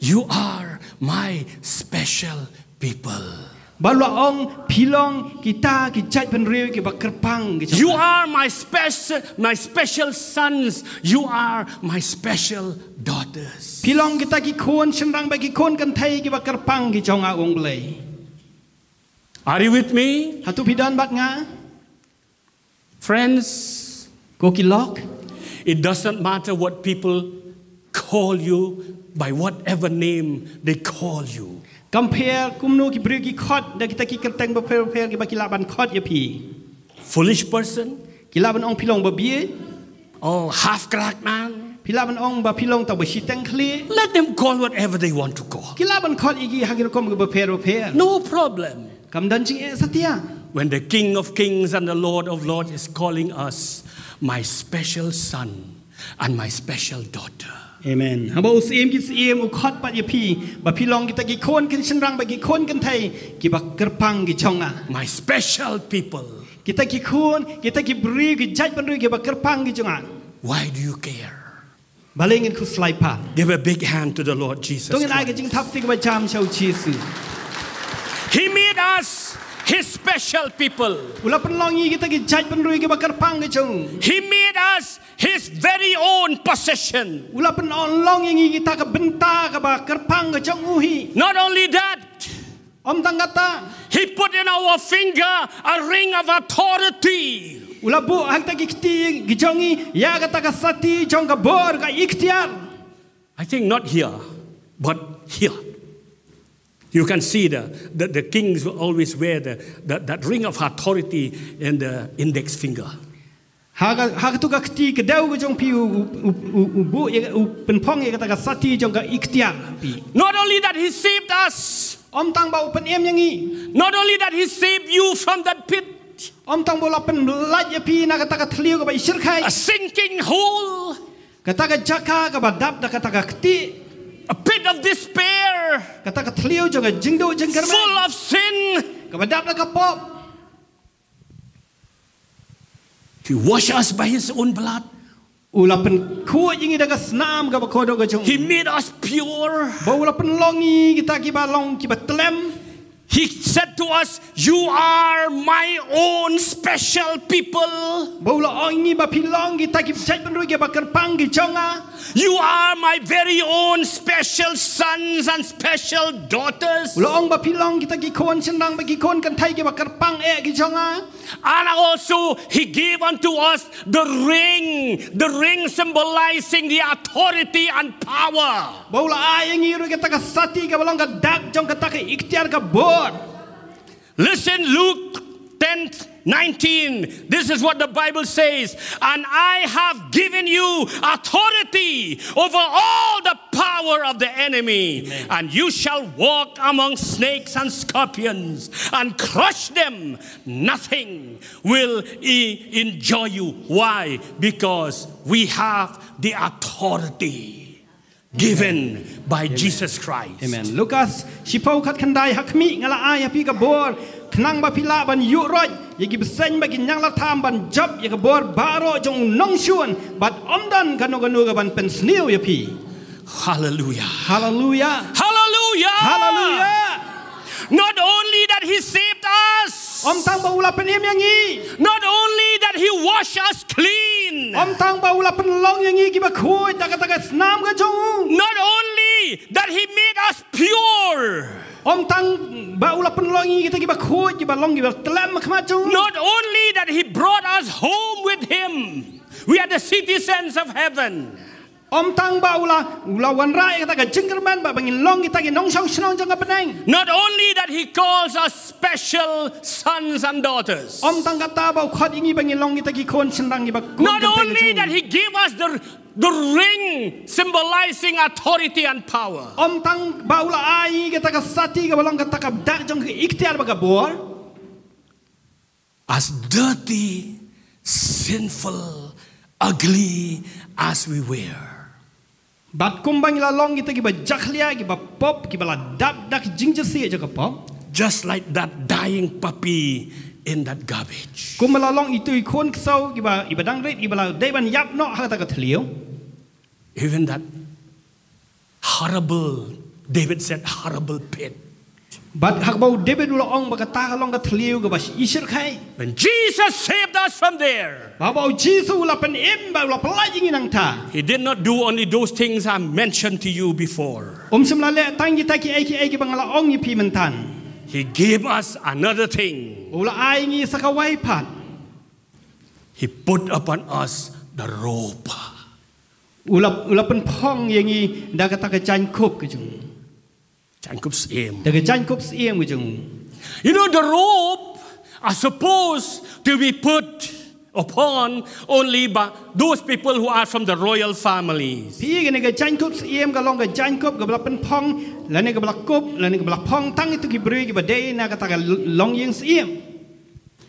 "You are my special people." Bad u la ong, "Phi long kita ki jaitbynriew kiba kyrpang ki jong nga." You are my special, my special sons. You are my special daughters. Phi long kita ki khun shynrang bad ki khun kynthei kiba kyrpang ki jong nga, u ong Blei. Are you with me? Hato phi don bad nga? Friends, ko ki lok, it does not matter what people call you, by whatever name they call you. Kam pher kumno ki briew ki khot da kita ki kyrteng bapher bapher kiba ki lah ban khot ïa phi. Foolish person. Ki lah ban ong phi long babieit. Oh, half cracked man. Phi lah ban ong ba phi long tang ba shiteng khlieh. Let them call whatever they want to call. Ki lah ban khot ïa ki ha ki rukom kiba pher bapher. No problem. Kam don jingeh satia. When the King of Kings and the Lord of Lords is calling us, "My special son and my special daughter." Amen. Haba u Syiem ki syiem u khot pat ïa phi ba phi long kita ki khun kin shynrang bad ki khun kynthei kiba kyrpang ki jong nga. My special people. Kita ki khun, kita ki briew, ki jaitbynriew kiba kyrpang ki jong nga. Why do you care? Balei ngin khuslai pat? Give a big hand to the Lord Jesus Christ. To ngin ai ka jingthap kti kaba jam sha u Jisu. He made us his special people. U la pynlong ïa ngi kita ki jaitbynriew kiba kyrpang ki jong u. He made us his very own possession. U la pynlong ïa ngi kita ka bynta kaba kyrpang ki jong u hi. Not only that, Ym tang kata. He put in our finger a ring of authority. U la buh ha kita ki kti ki jong ngi ïa kata ka sati jong ka bor, ka iktiar. I think not here, but here. You can see the, the, the kings will always wear the, the, that ring of authority in the index finger. Ha ka, ha katu ka kti ka dau ka jong phi u, u, u, u, u buh ïa, u pynphong ïa kata ka sati jong ka iktiar phi. Not only that he saved us, Ym tang ba u pynim ïa ngi. Not only that he saved you from that pit, Ym tang ba u la pynlait ïa phi na kata ka thliew kaba i shyrkhei. A sinking hole, Kata ka jaka kaba dap da kata ka kti. A pit of despair, Kata ka thliew jong ka jingduh jingkyrmen. Full of sin. Kaba dap da ka pop. He washed us by his own blood. U la pynkhuid ïa ngi da ka snam kaba kordor ka jong. He made us pure. Ba u la pynlong ïa ngi kita kiba long kiba tlem. He said to us, "You are my own special people." Ba u la ong ïa ngi ba phi long kita ki jaitbynriew kiba kyrpang ki jong nga. "You are my very own special sons and special daughters." U la ong ba phi long kita ki khun shynrang bad ki khun kynthei kiba kyrpang eh ki jong nga. And also, he gave unto us the ring, the ring symbolizing the authority and power. Ba u la ai ïa ngi ruh kata ka sati kaba long ka dak jong kata ka iktiar ka bor. Listen, Luke ten nineteen. This is what the Bible says. "And I have given you authority over all the power of the enemy, and you shall walk among snakes and scorpions and crush them. Nothing will i- injure you." Why? Because we have the authority given by Jesus Christ. Amen. Lukas shiphew khatkhyndai, ha khmih nga la ai ha phi ka bor khnang ba phi lah ban ïuh roit ïa ki bseiñ bad ki ñianglartham, ban jop ïa ka bor baroh jong u nongshun, bad ym don kano kano ka ban pynsniew ïa phi. Hallelujah. Hallelujah. Hallelujah. Hallelujah. Not only that he saved us. Ym tang ba u la pynim ïa ngi. Not only that he washed us clean. Ym tang ba u la pynlong ïa ngi kiba khuid da kata ka snam ka jong u. Not only that he made us pure. Ym tang ba u la pynlong ïa ngi kita kiba khuid, kiba long kiba tlem ha khmat jong u. Not only that he brought us home with him. We are the citizens of heaven. Ym tang ba u la, u la wanrah ïa kata ka jingkyrmen ba, ba ngin long kita ki nongshong shnong jong ka bneng. Not only that he calls us special sons and daughters. Ym tang kata ba u khot ïa ngi ba ngin long kita ki khun shynrang kiba khuid. Not only that he gave us the, the ring symbolizing authority and power. Ym tang ba u la ai ïa ngi kata ka sati kaba long kata ka dak jong ka iktiar bad ka bor. As dirty, sinful, ugly as we were. Bad kumba ngi la long kita kiba jakhlia, kiba pop, kiba la dap da ki jingjyrsieh jong ka pop. Just like that dying puppy in that garbage. Kumba la long itu i khun ksew kiba, iba dang rit, iba la dei ban ïap noh ha kata ka thliew. Even that horrible, David said, horrible pit. Bad haba u David u la ong ba kata ka long ka thliew kaba i shyrkhei. When Jesus saved us from there, Ba haba u Jisu u la pynim bad u la pynlait ïa ngi nangta. He did not do only those things I mentioned to you before. Um shym la leh tang kita kiei kiei kiba nga la ong ïa phi mynta. He gave us another thing. U la ai ïa ngi sa kawei pat. He put upon us the robe. U la, u la pynphong ïa ngi da kata ka jaiñkup ka jong u. Jaiñkup syiem. Da ka jaiñkup syiem ka jong u. You know, the robe are supposed to be put upon only by those people who are from the royal families. Phi, kane ka jaiñkup syiem ka long ka jaiñkup kaba la pynphong, lane kaba la kup, lane kaba la phong tang ïa kito ki briew kiba dei na kata ka longïing syiem.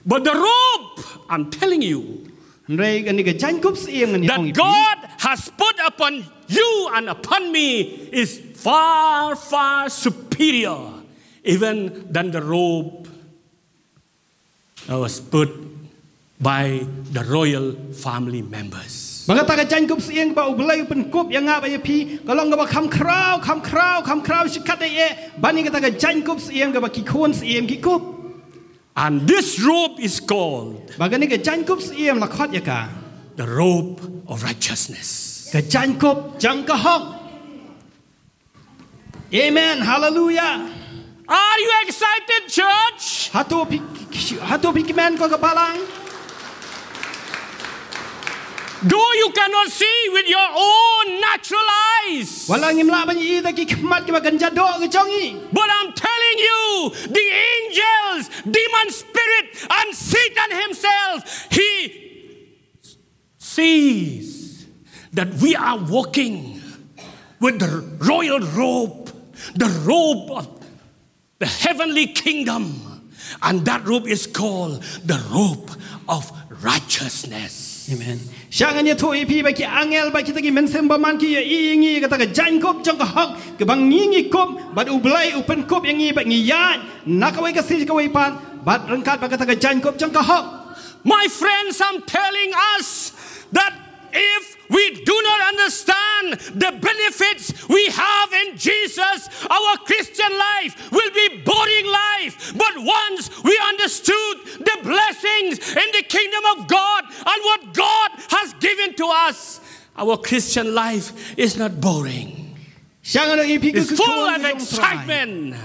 But the robe, I'm telling you, Hynrei kane ka jaiñkup syiem ngan ong ïa phi, that God has put upon you and upon me is far, far superior even than the robe that was put by the royal family members. Ba kata ka jaiñkup syiem ba U Blei u pynkup ïa nga bad ïa phi, ka long kaba kham khraw, kham khraw, kham khraw shikatdei eh ban ïa kata ka jaiñkup syiem kaba ki khun syiem ki kup. And this robe is called, ba kane ka jaiñkup syiem la khot ïa ka, the robe of righteousness. Ka jaiñkup jong ka hok. Amen. Hallelujah. Are you excited, church? Hato phi, hato phi kmen ko ka balang? Though you cannot see with your own natural eyes. Wat la ngim lah ban ïohi da ki khmat kiba kynja doh ki jong ngi. But I'm telling you, the angels, demon spirit, and Satan himself, he sees that we are walking with the royal robe, the robe of the heavenly kingdom, and that robe is called the robe of righteousness. Amen. Sha ngan ïathuh ïa phi ba ki angel, ba kita ki mynsiem bymman ki ïohi ïa ngi kata ka jaiñkup jong ka hok, kaba ngi ngi kup, bad U Blei u pynkup ïa ngi ba ngi ïaid na kawei ka sngi kawei pat, bad ryngkat bad kata ka jaiñkup jong ka hok. My friends, I'm telling us that if we do not understand the benefits we have in Jesus, our Christian life will be boring life. But once we understood the blessings in the kingdom of God and what God has given to us, our Christian life is not boring. Sha ngan ong ïa phi, it's full of excitement.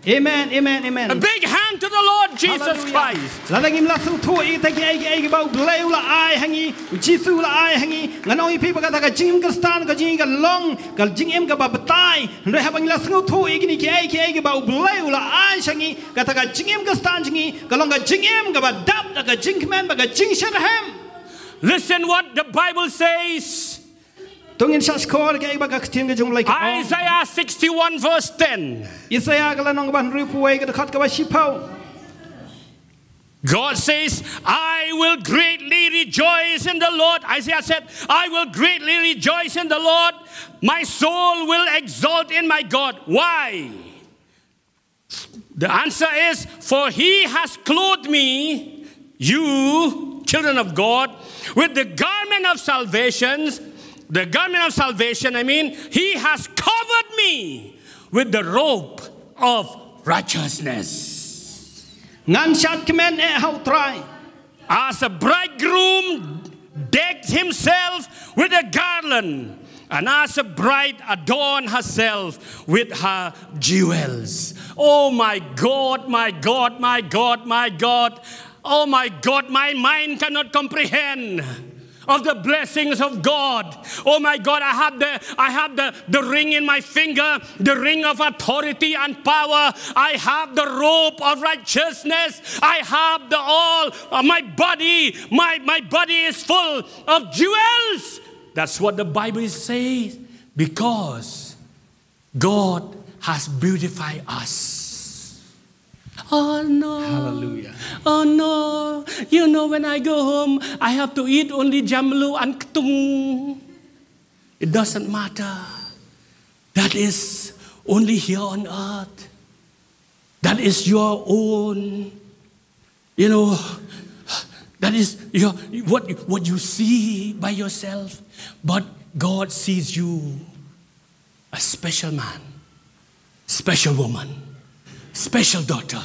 Amen, amen, amen. A big hand to the Lord Jesus Christ. Lada ngim la sngewthuh ïa kita kiei kiei kiba U Blei u la ai ha ngi, U Jisu u la ai ha ngi, ngan ong ïa phi ba kata ka jingim Khristan ka jong ngi kan long ka jingim kaba batai. Hynrei haba ngi la sngewthuh ïa kine kiei kiei kiba U Blei u la ai sha ngi, kata ka jingim Khristan jong ngi ka long ka jingim kaba dap da ka jingkmen bad ka jingshitrhem. Listen what the Bible says. To ngin shah shkor kaei ba ka ktien ka jong U Blei ka ong. Isaiah sixty-one verse ten. Isaiah ka lynnong kaba hynriewphew wei ka dkhot kaba shiphew. God says, "I will greatly rejoice in the Lord." Isaiah said, "I will greatly rejoice in the Lord. My soul will exult in my God." Why? The answer is, "For he has clothed me, you children of God, with the garment of salvation." The garment of salvation, I mean, he has covered me with the robe of righteousness. Ngan shad kmen eh ha U Trai. As a bridegroom decks himself with a garland, and as a bride adorn herself with her jewels. Oh my God, my God, my God, my God. Oh my God, my mind cannot comprehend of the blessings of God. Oh my God, I have the I have the, the ring in my finger, the ring of authority and power. I have the robe of righteousness. I have the all uh, my body, my, my body is full of jewels. That's what the Bible says. Because God has beautified us. Oh no. Hallelujah. Oh no. You know, when I go home, I have to eat only jamlu and ktung. It doesn't matter. That is only here on earth. That is your own. You know, that is your, what, what you see by yourself. But God sees you a special man, special woman, special daughter,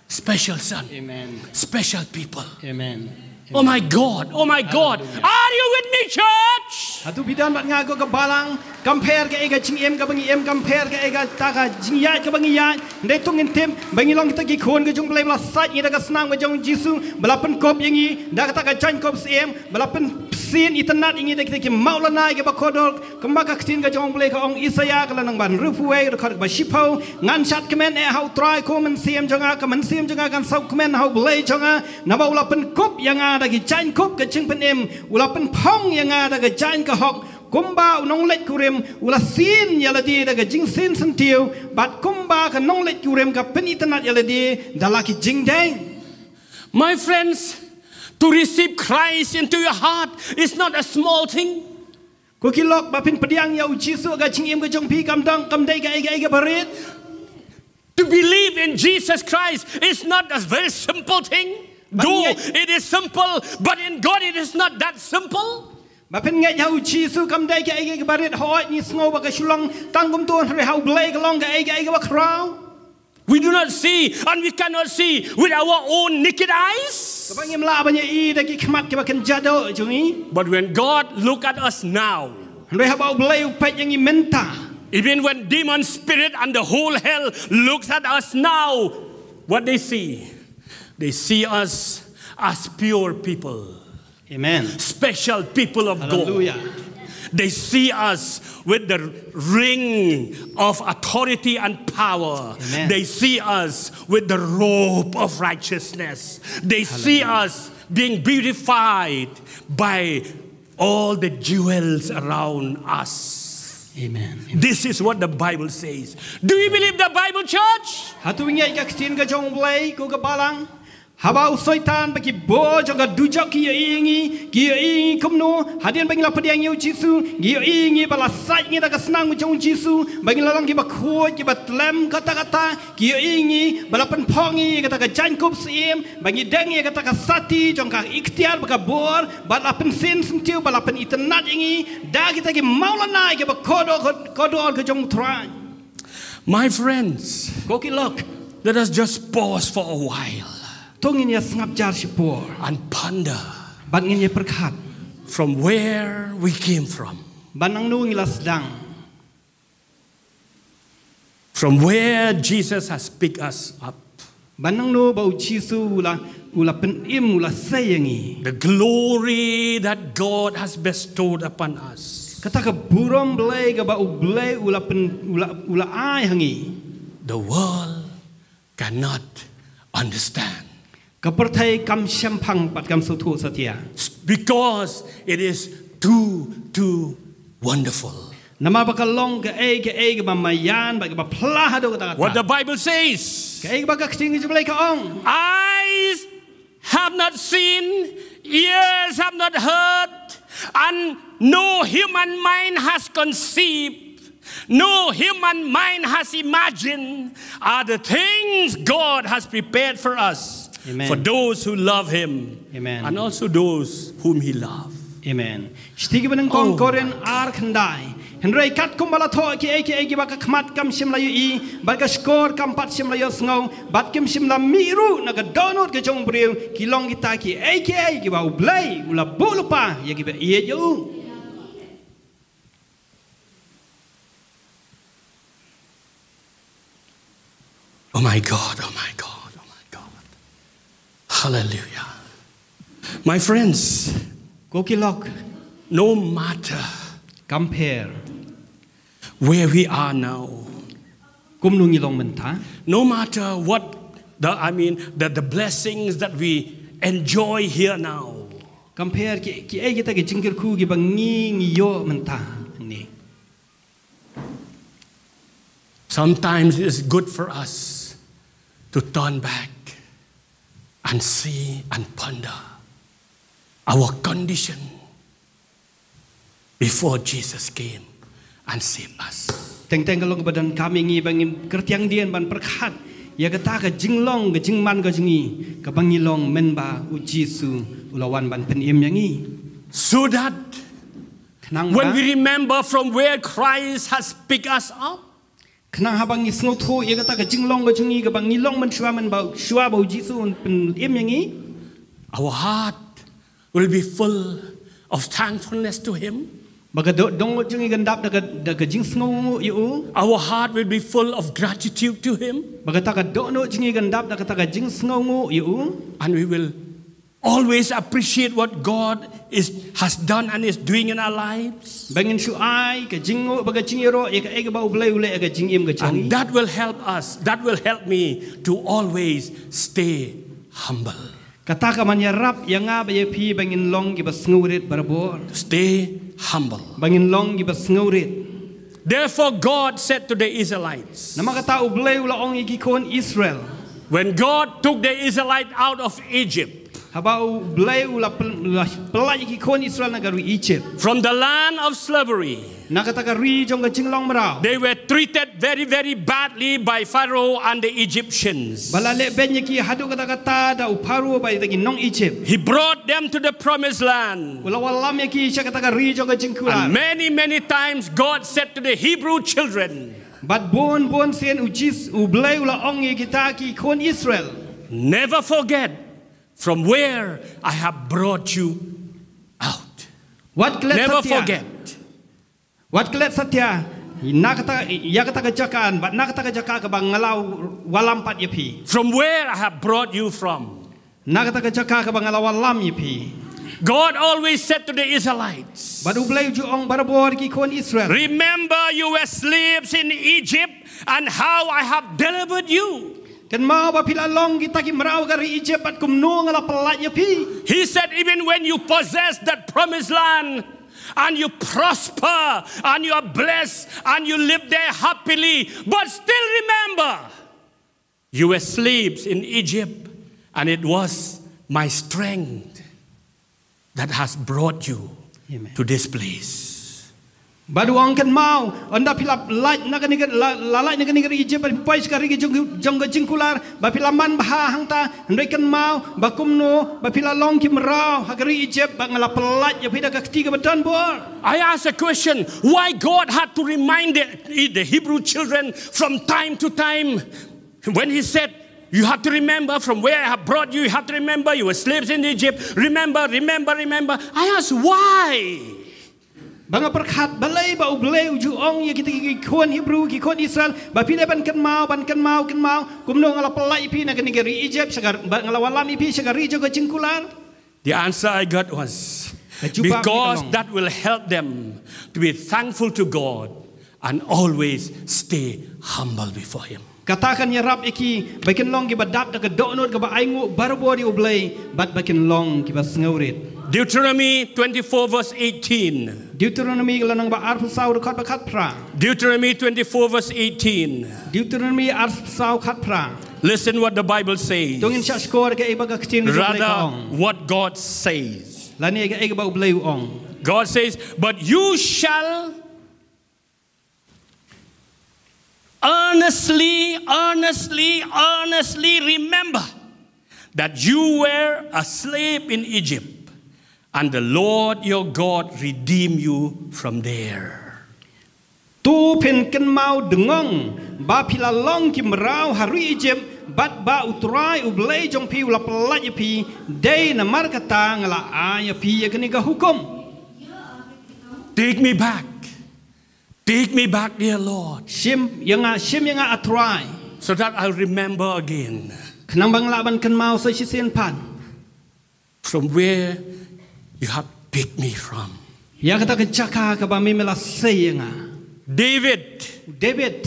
special son, Amen. Special people. Amen. Oh my God, oh my God. Hallelujah. Are you with me, church? Hato phi don bad nga ko ka balang? Kam pher kaei ka jingim kaba ngi im, kam pher kaei kata ka jingïaid kaba ngi ïaid. Hynrei to ngin tip ba ngi long kita ki khun ka jong U Blei ba la sait ngi da ka snam ka jong U Jisu, ba la pynkup ïa ngi da kata ka jaiñkup syiem, ba la pynpsien itynnad ïa ngi da kita ki mawlynnai kiba kordor. Kumba ka ktien ka jong U Blei ka ong, Isaïah ka lynnong ba hynriewphew wei, dkhot kaba shiphew: Ngan shad kmen eh ha U Trai ko mynsiem jong nga, ka mynsiem jong nga kan sngewkmen ha U Blei jong nga, naba u la pynkup ïa nga da ki jaiñkup ka jingpynim, u la pynphong ïa nga da ka jaiñ ka hok. Kumba u nongleit kurim u la sien ïa lade da ka jingsien syntiew, bad kumba ka nongleit kurim ka pynitynnad ïa lade da la ki jingdeng. My friends, to receive Christ into your heart is not a small thing. Ko ki lok, ba phin pdiang ïa U Jisu ha ka jingim ka jong phi kam dang, kam dei kaei kaei kaba rit. To believe in Jesus Christ is not a very simple thing. Though it is simple, but in God it is not that simple. Ba phin ngeit ha U Jisu kam dei kaei kaei kaba rit, hooid ngi sngew ba ka shu long tang kumto, hynrei ha U Blei ka long kaei kaei kaba khraw. We do not see and we cannot see with our own naked eyes. Kaba ngim lah ban ïohi da ki khmat kiba kynja doh jong ngi. But when God look at us now, hynrei haba U Blei u peit ïa ngi mynta, Even when demon spirit and the whole hell looks at us now, what they see? They see us as pure people. Amen. Special people of Hallelujah. God. They see us with the ring of authority and power. Amen. They see us with the robe of righteousness. They see Hallelujah. Us being beautified by all the jewels around us. Amen. Amen. This is what the Bible says. Do you believe the Bible, church? Hato ngi ïa ka ktien ka jong U Blei, ko ka balang? Haba u Soitan bad ki bor jong ka dujok ki ïohi ïa ngi, ki ïohi ïa ngi kumno? Hadien ba ngi la pdiang ïa u Jisu, ki ïohi ïa ngi ba la sait ïa ngi da ka snam jong u Jisu, ba ngi la long kiba khuid, kiba tlem katta katta, ki ïohi ïa ngi ba la pynphong ïa ngi kata ka jaiñkup syiem, ba ngi deng ïa kata ka sati jong ka iktiar bad ka bor, ba la pynsien syntiew, ba la pynitynnad ïa ngi da kita ki mawlynnai kiba kordor, kordor ka jong U Trai. My friends, Ko ki lok, let us just pause for a while to ngin ïa sngap jar shipor and ponder bad ngin ïa pyrkhat from where we came from, ba nangno ngi la sdang, from where Jesus has picked us up, ba nangno ba u Jisu u la, u la pynim, u la sei ïa ngi, the glory that God has bestowed upon us. Kata ka burom Blei kaba U Blei u la pyn, u la, u la ai ha ngi, the world cannot understand. Ka pyrthei kam shemphang bad kam sngewthuh satia. Because it is too, too wonderful. Namar ba ka long kaei kaei kaba maïan bad kaba phylla haduh katta katta. What the Bible says. Kaei kaba ka ktien ka jong U Blei ka ong. Eyes have not seen, ears have not heard, and no human mind has conceived, no human mind has imagined, are the things God has prepared for us, Amen. For those who love Him, Amen. And also those whom He loved. Amen. Shiti ki ba nyngkong, oh, Korinth ar khyndai. Hynrei katkum ba la thoh kiei kiei kiba ka khmat kam shym la ïohi, bad ka shkor kam pat shym la ïohsngew, bad kim shym la mih ruh na ka dohnud ka jong u briew, ki long kita kiei kiei kiba U Blei u la buh lypa ïa kiba ïeit ïa u. Oh my God, oh my God, oh my God. Hallelujah. My friends, ko ki lok, no matter, kam pher, where we are now, kumno ngi long mynta, no matter what the, I mean, the, the blessings that we enjoy here now, kam pher ki, kiei kita ki jingkyrkhu kiba ngi, ngi ïoh mynta hangne. Sometimes it is good for us to turn back and see and ponder our condition before Jesus came and saved us. Teng teng ka long kaba donkam ïa ngi ba ngin kyrtiang dien ban pyrkhat ïa kata ka jinglong ka jingman ka jong ngi kaba ngi long mynba u Jisu u la wan ban pynim ïa ngi. So that khnang ba, when we remember from where Christ has picked us up, khnang haba ngi sngewthuh ïa kata ka jinglong ka jong ngi kaba ngi long mynshuwa mynba, shuwa ba u Jisu un pynim ïa ngi, our heart will be full of thankfulness to Him. Ba ka doh, dohnud jong ngi kan dap da ka, da ka jingsngewnguh ïa u. Our heart will be full of gratitude to Him. Ba kata ka dohnud jong ngi kan dap da kata ka jingsngewnguh ïa u. And we will always appreciate what God is, has done and is doing in our lives. Ba ngin shu ai ka jingnguh bad ka jingïaroh ïa kaei kaba U Blei u leh ïa ka jingim ka jong ngi. And that will help us, that will help me to always stay humble. Kata kan ïarap ïa nga bad ïa phi ba ngin long kiba sngewrit barabor. Stay humble. Ba ngin long kiba sngewrit. Therefore God said to the Israelites, namar kata U Blei u la ong ïa ki khun Israel, when God took the Israelites out of Egypt, haba U Blei u la pyl-, la pyllait ïa ki khun Israel na ka ri Egypt, from the land of slavery, na kata ka ri jong ka jinglong mraw, they were treated very, very badly by Pharaoh and the Egyptians. Ba la leh beiñ ïa ki haduh katta katta da u Pharaoh bad ïa ki nong Egypt. He brought them to the promised land. U la wallam ïa ki sha kata ka ri jong ka jingkular. And many, many times God said to the Hebrew children, bad bun bun sien u Jis-, U Blei u la ong ïa kita ki khun Israel, never forget from where I have brought you out. Wat klet satia. Never forget. Wat klet satia Na kata, ïa kata ka jaka, bad na kata ka jaka kaba nga la wallam pat ïa phi. From where I have brought you from. Na kata ka jaka kaba nga la wallam ïa phi. God always said to the Israelites, Bad U Blei u ju ong barabor ki khun Israel. Remember you were slaves in Egypt and how I have delivered you. Kynmaw ba phi la long kita ki mraw ha ka ri Egypt bad kumno nga la pynlait ïa phi. He said, even when you possess that promised land and you prosper and you are blessed and you live there happily, but still remember, you were slaves in Egypt and it was my strength that has brought you Amen. To this place. Bad u ong kynmaw, ynda phi la lait na kane ka, la, la lait na kane ka ri Egypt, bad phi poi sha ka ri ka jong, jong ka jingkular, ba phi la man bha hangta, hynrei kynmaw, ba kumno, ba phi la long ki mraw, ha ka ri Egypt, ba nga la pynlait ïa phi da ka kti kaba donbor. I ask a question, why God had to remind the, the Hebrew children from time to time? When he said, you have to remember from where I have brought you, you have to remember you were slaves in Egypt. Remember, remember, remember. I ask, why? Ba nga pyrkhat balei ba U Blei u ju ong ïa kita ki khun Hebrew, ki khun Israel, ba phi dei ban kynmaw, ban kynmaw, kynmaw, kumno nga la pynlait ïa phi na kane ka ri Egypt, sha ka, ba nga la wallam ïa phi sha ka ri jong ka jingkular. The answer I got was, because that will help them to be thankful to God and always stay humble before Him. Kata kan ïarap ïa ki ba kin long kiba dap da ka dohnud kaba ainguh barabor ïa U Blei bad ba kin long kiba sngewrit. Deuteronomy twenty-four verse eighteen. Deuteronomy ka lynnong ba arphew saw dkhot ba khatphra. Deuteronomy twenty-four verse eighteen. Deuteronomy arphew saw khatphra. Listen what the Bible says. To ngin shah shkor kaei ba ka ktien ka jong U Blei ka ong. Rather, what God says. Lane kaei ba U Blei u ong. God says, but you shall earnestly, earnestly, earnestly remember that you were a slave in Egypt, and the Lord your God redeemed you from there. To phin kynmaw dngong ba phi la long ki mraw ha ri Egypt, bad ba U Trai U Blei jong phi u la pynlait ïa phi, dei namar kata nga la ai ïa phi ïa kane ka hukum. Take me back. Take me back, dear Lord. Shim ïa nga, shim ïa nga, A Trai. So that I'll remember again. Khnang ba nga lah ban kynmaw sa shisien pat. From where you have picked me from. Ïa kata ka jaka kaba me me la sei ïa nga. David. David.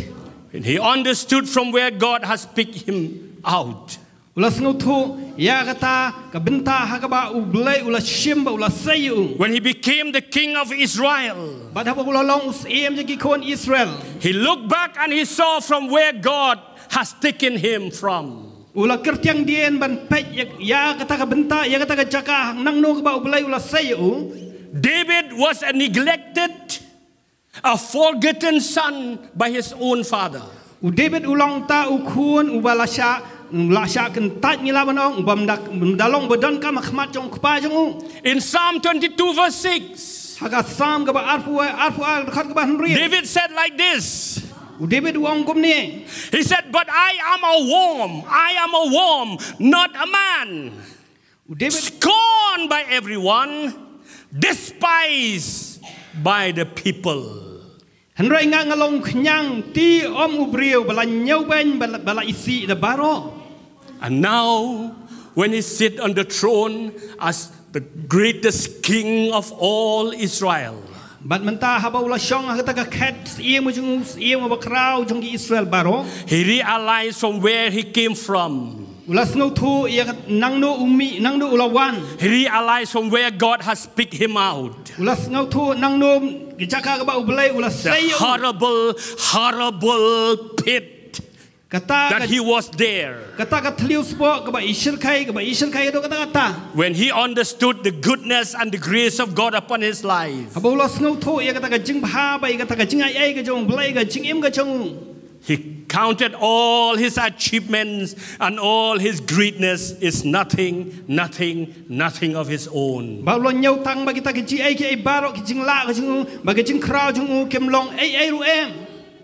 When he understood from where God has picked him out. U la sngewthuh ïa kata ka bynta ha kaba U Blei u la shim bad u la sei ïa u. When he became the king of Israel. Bad haba u la long u syiem jong ki khun Israel. He looked back and he saw from where God has taken him from. U la kyrtiang dien ban peit ïa, ïa kata ka bynta, ïa kata ka jaka, nangno kaba U Blei u la sei ïa u. David was a neglected, a forgotten son by his own father. U David u long ta u khun uba la shah, la shah kyntait ngi lah ban ong, uba ym da, ym da long ba donkam ha khmat jong u kpa jong u. In Psalm twenty-two verse six. Ha ka Salm kaba arphew, arphew ar dkhot kaba hynriew. David said like this. U David u ong kumne. He said, but I am a worm, I am a worm, not a man. U David. Scorned by everyone, despised by the people. Hynrei nga nga long khñiang ti ym u briew ba la ñiewbeiñ ba la, ba la isih da baroh. And now, when he sit on the throne as the greatest king of all Israel. Bad mynta haba u la shong ha kata ka khet syiem jong u, syiem ba khraw jong ki Israel baroh. He realized from where he came from. U la sngewthuh ïa ka nangno u mih, nangno u la wan. He realized from where God has picked him out. U la sngewthuh nangno ka jaka kaba U Blei u la sei ïa u. The horrible, horrible pit. Kata that ka, he was there. Kata ka thliew spah kaba i shyrkhei, kaba i shyrkhei ïa u kata kata. When he understood the goodness and the grace of God upon his life. Haba u la sngewthuh ïa kata ka jingbha bad ïa kata ka jingai ei ka jong U Blei, ka jingim ka jong u. He counted all his achievements and all his greatness is nothing, nothing, nothing of his own. Bad u la ñiewtang ba kita ki jingaiei kiei baroh, ki jinglah ka jong u, bad ki jingkhraw jong u, kim long eiei ruh em.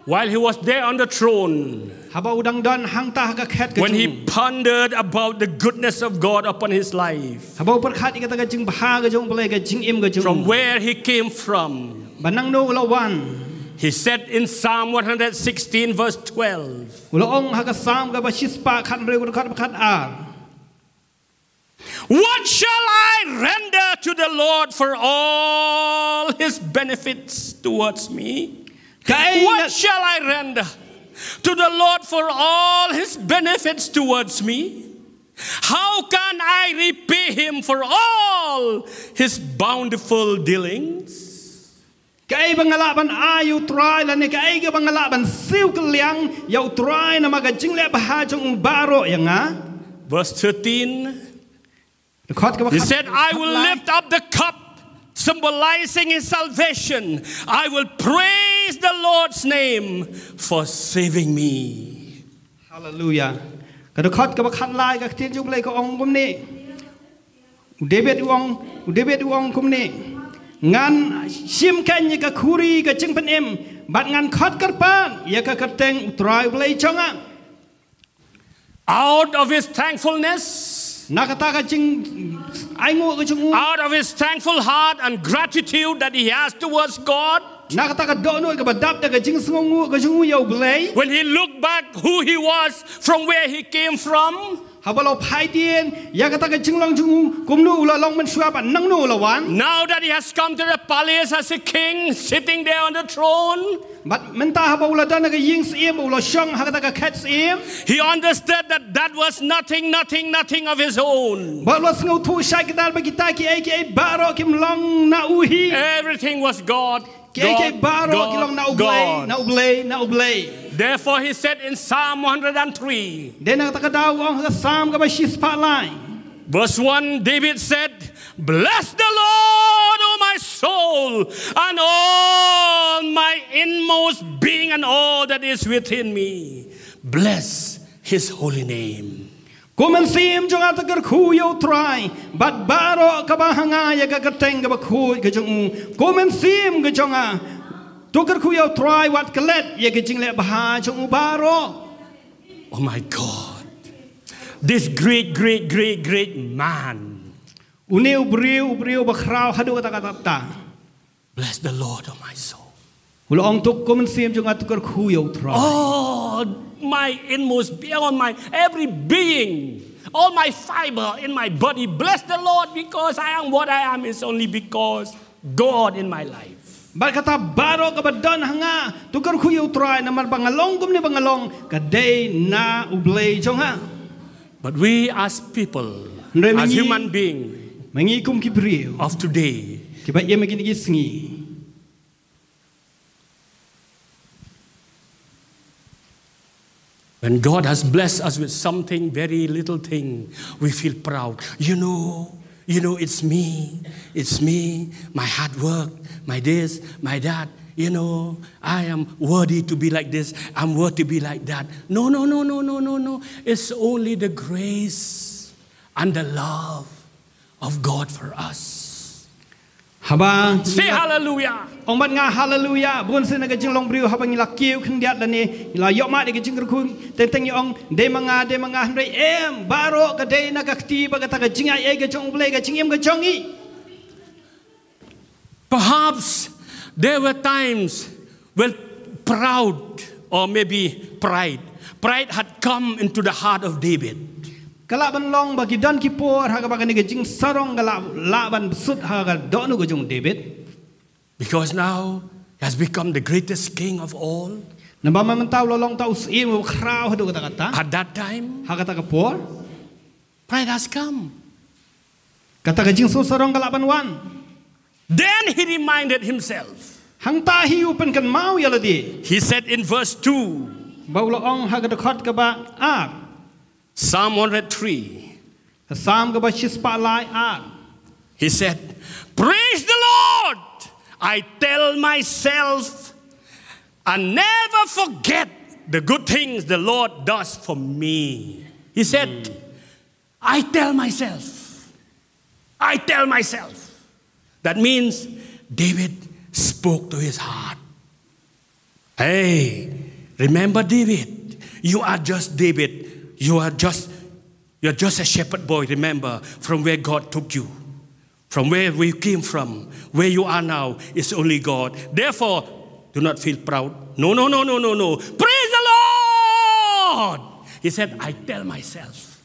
While he was there on the throne, haba u dang don hangta ha ka khet ka jong u. When he pondered about the goodness of God upon his life, haba u pyrkhat ïa kata ka jingbha ka jong U Blei, ka jingim ka jong u. From where he came from, ba nangno u la wan. He said in Psalm one hundred sixteen, verse twelve, u la ong ha ka Salm kaba shispah khathynriew, ka dkhot ba khatar. What shall I render to the Lord for all his benefits towards me? Kaei What nga- shall I render to the Lord for all his benefits towards me? How can I repay him for all his bountiful dealings? Kaei ba nga lah ban ai ïa u Trai, lane kaei kaba nga lah ban siew kylliang ïa u Trai namar ka jingleh bha jong u baroh ïa nga? Verse thirteen. Dkhot kaba He khat- said, I will khatlai. Lift up the cup, symbolizing his salvation. I will praise the Lord's name for saving me. Hallelujah. Ka dkhot kaba khatlai, ka ktien jong U Blei ka ong kumne. U David u ong, u David u ong kumne. Ngan shim kein ïa ka khuri ka jingpynim, bad ngan khot kyrpad ïa ka kyrteng u Trai U Blei jong nga. Out of his thankfulness, na kata ka jingainguh ka jong u, out of his thankful heart and gratitude that he has towards God, na kata ka dohnud kaba dap da ka jingsngewnguh ka jong u ïa U Blei. When he looked back who he was, from where he came from, haba u la peit dien ïa kata ka jinglong jong u, kumno u la long mynshuwa bad nangno u la wan. Now that he has come to the palace as a king, sitting there on the throne, bad mynta haba u la don ha ka ïing syiem, u la shong ha kata ka khet syiem, he understood that that was nothing, nothing, nothing of his own. Bad u la sngewthuh shai kdar ba kita kiei kiei baroh kim long na u hi. Everything was God. Kiei kiei baroh ki long na U Blei, na U Blei, na U Blei. Therefore, he said in Psalm one hundred and three, dei na kata ka daw u ong ha ka Salm kaba shispah lai. Verse one, David said, Bless the Lord, O my soul, and all my inmost being, and all that is within me. Bless his holy name. Ko mynsiem jong nga to kyrkhu ïa u Trai, bad baroh kaba ha nga ïa ka kyrteng kaba khuid ka jong u. Ko mynsiem ka jong nga to kyrkhu ïa u Trai, wat klet ïa ka jingleh bha jong u baroh. Oh my God. This great, great, great, great man. Une u briew, u briew ba khraw haduh katta katta. Bless the Lord, oh my soul. U la ong to ko mynsiem jong nga to kyrkhu ïa u Trai. Oh, my inmost being, all my every being, all my fiber in my body, bless the Lord because I am what I am is only because God in my life. Bad kata baroh kaba don ha nga to kyrkhu ïa u Trai namar ba nga long kumne ba nga long ka dei na U Blei jong nga. But we as people, hynrei ma ngi, as human being, ma ngi kum ki briew of today, kiba im ha kine ki sngi, when God has blessed us with something, very little thing, we feel proud. You know, you know, it's me, it's me, my hard work, my this, my that. You know, I am worthy to be like this, I'm worthy to be like that. No, no, no, no, no, no, no. It's only the grace and the love of God for us. Haba. Say hallelujah. Ong bad nga hallelujah. Bun sien na ka jinglong briew haba ngi la kiew khyndiat lane ngi la ïoh mad ïa ka jingkyrkhu, teng teng ngi ong dei ma nga, dei ma nga, hynrei em, baroh ka dei na ka kti bad kata ka jingaiei ka jong U Blei, ka jingim ka jong ngi. Perhaps there were times when proud or maybe pride, pride had come into the heart of David. Ka lah ban long ba ki don ki por ha kaba kane ka jingsarong ka lah, lah ban bsut ha ka dohnud ka jong u David. Because now he has become the greatest king of all. Namar ba mynta u la long uta u syiem uba khraw haduh katta katta. At that time, ha kata ka por, pride has come. Kata ka jingsngewsarong ka lah ban wan. Then he reminded himself. Hangta hi u pynkynmaw ïa lade. He said in verse two. Ba u la ong ha ka dkhot kaba ar. Psalm one hundred three. Ka Salm kaba shispah lai ar. He said, "Praise the Lord! I tell myself, I never forget the good things the Lord does for me." He said, "I tell myself, I tell myself." That means David spoke to his heart. Hey, remember David. You are just David. You are just, you're just a shepherd boy, remember, from where God took you. From where we came from, where you are now, is only God. Therefore, Do not feel proud. No, no, no, no, no, no. Praise the Lord. He said, "I tell myself."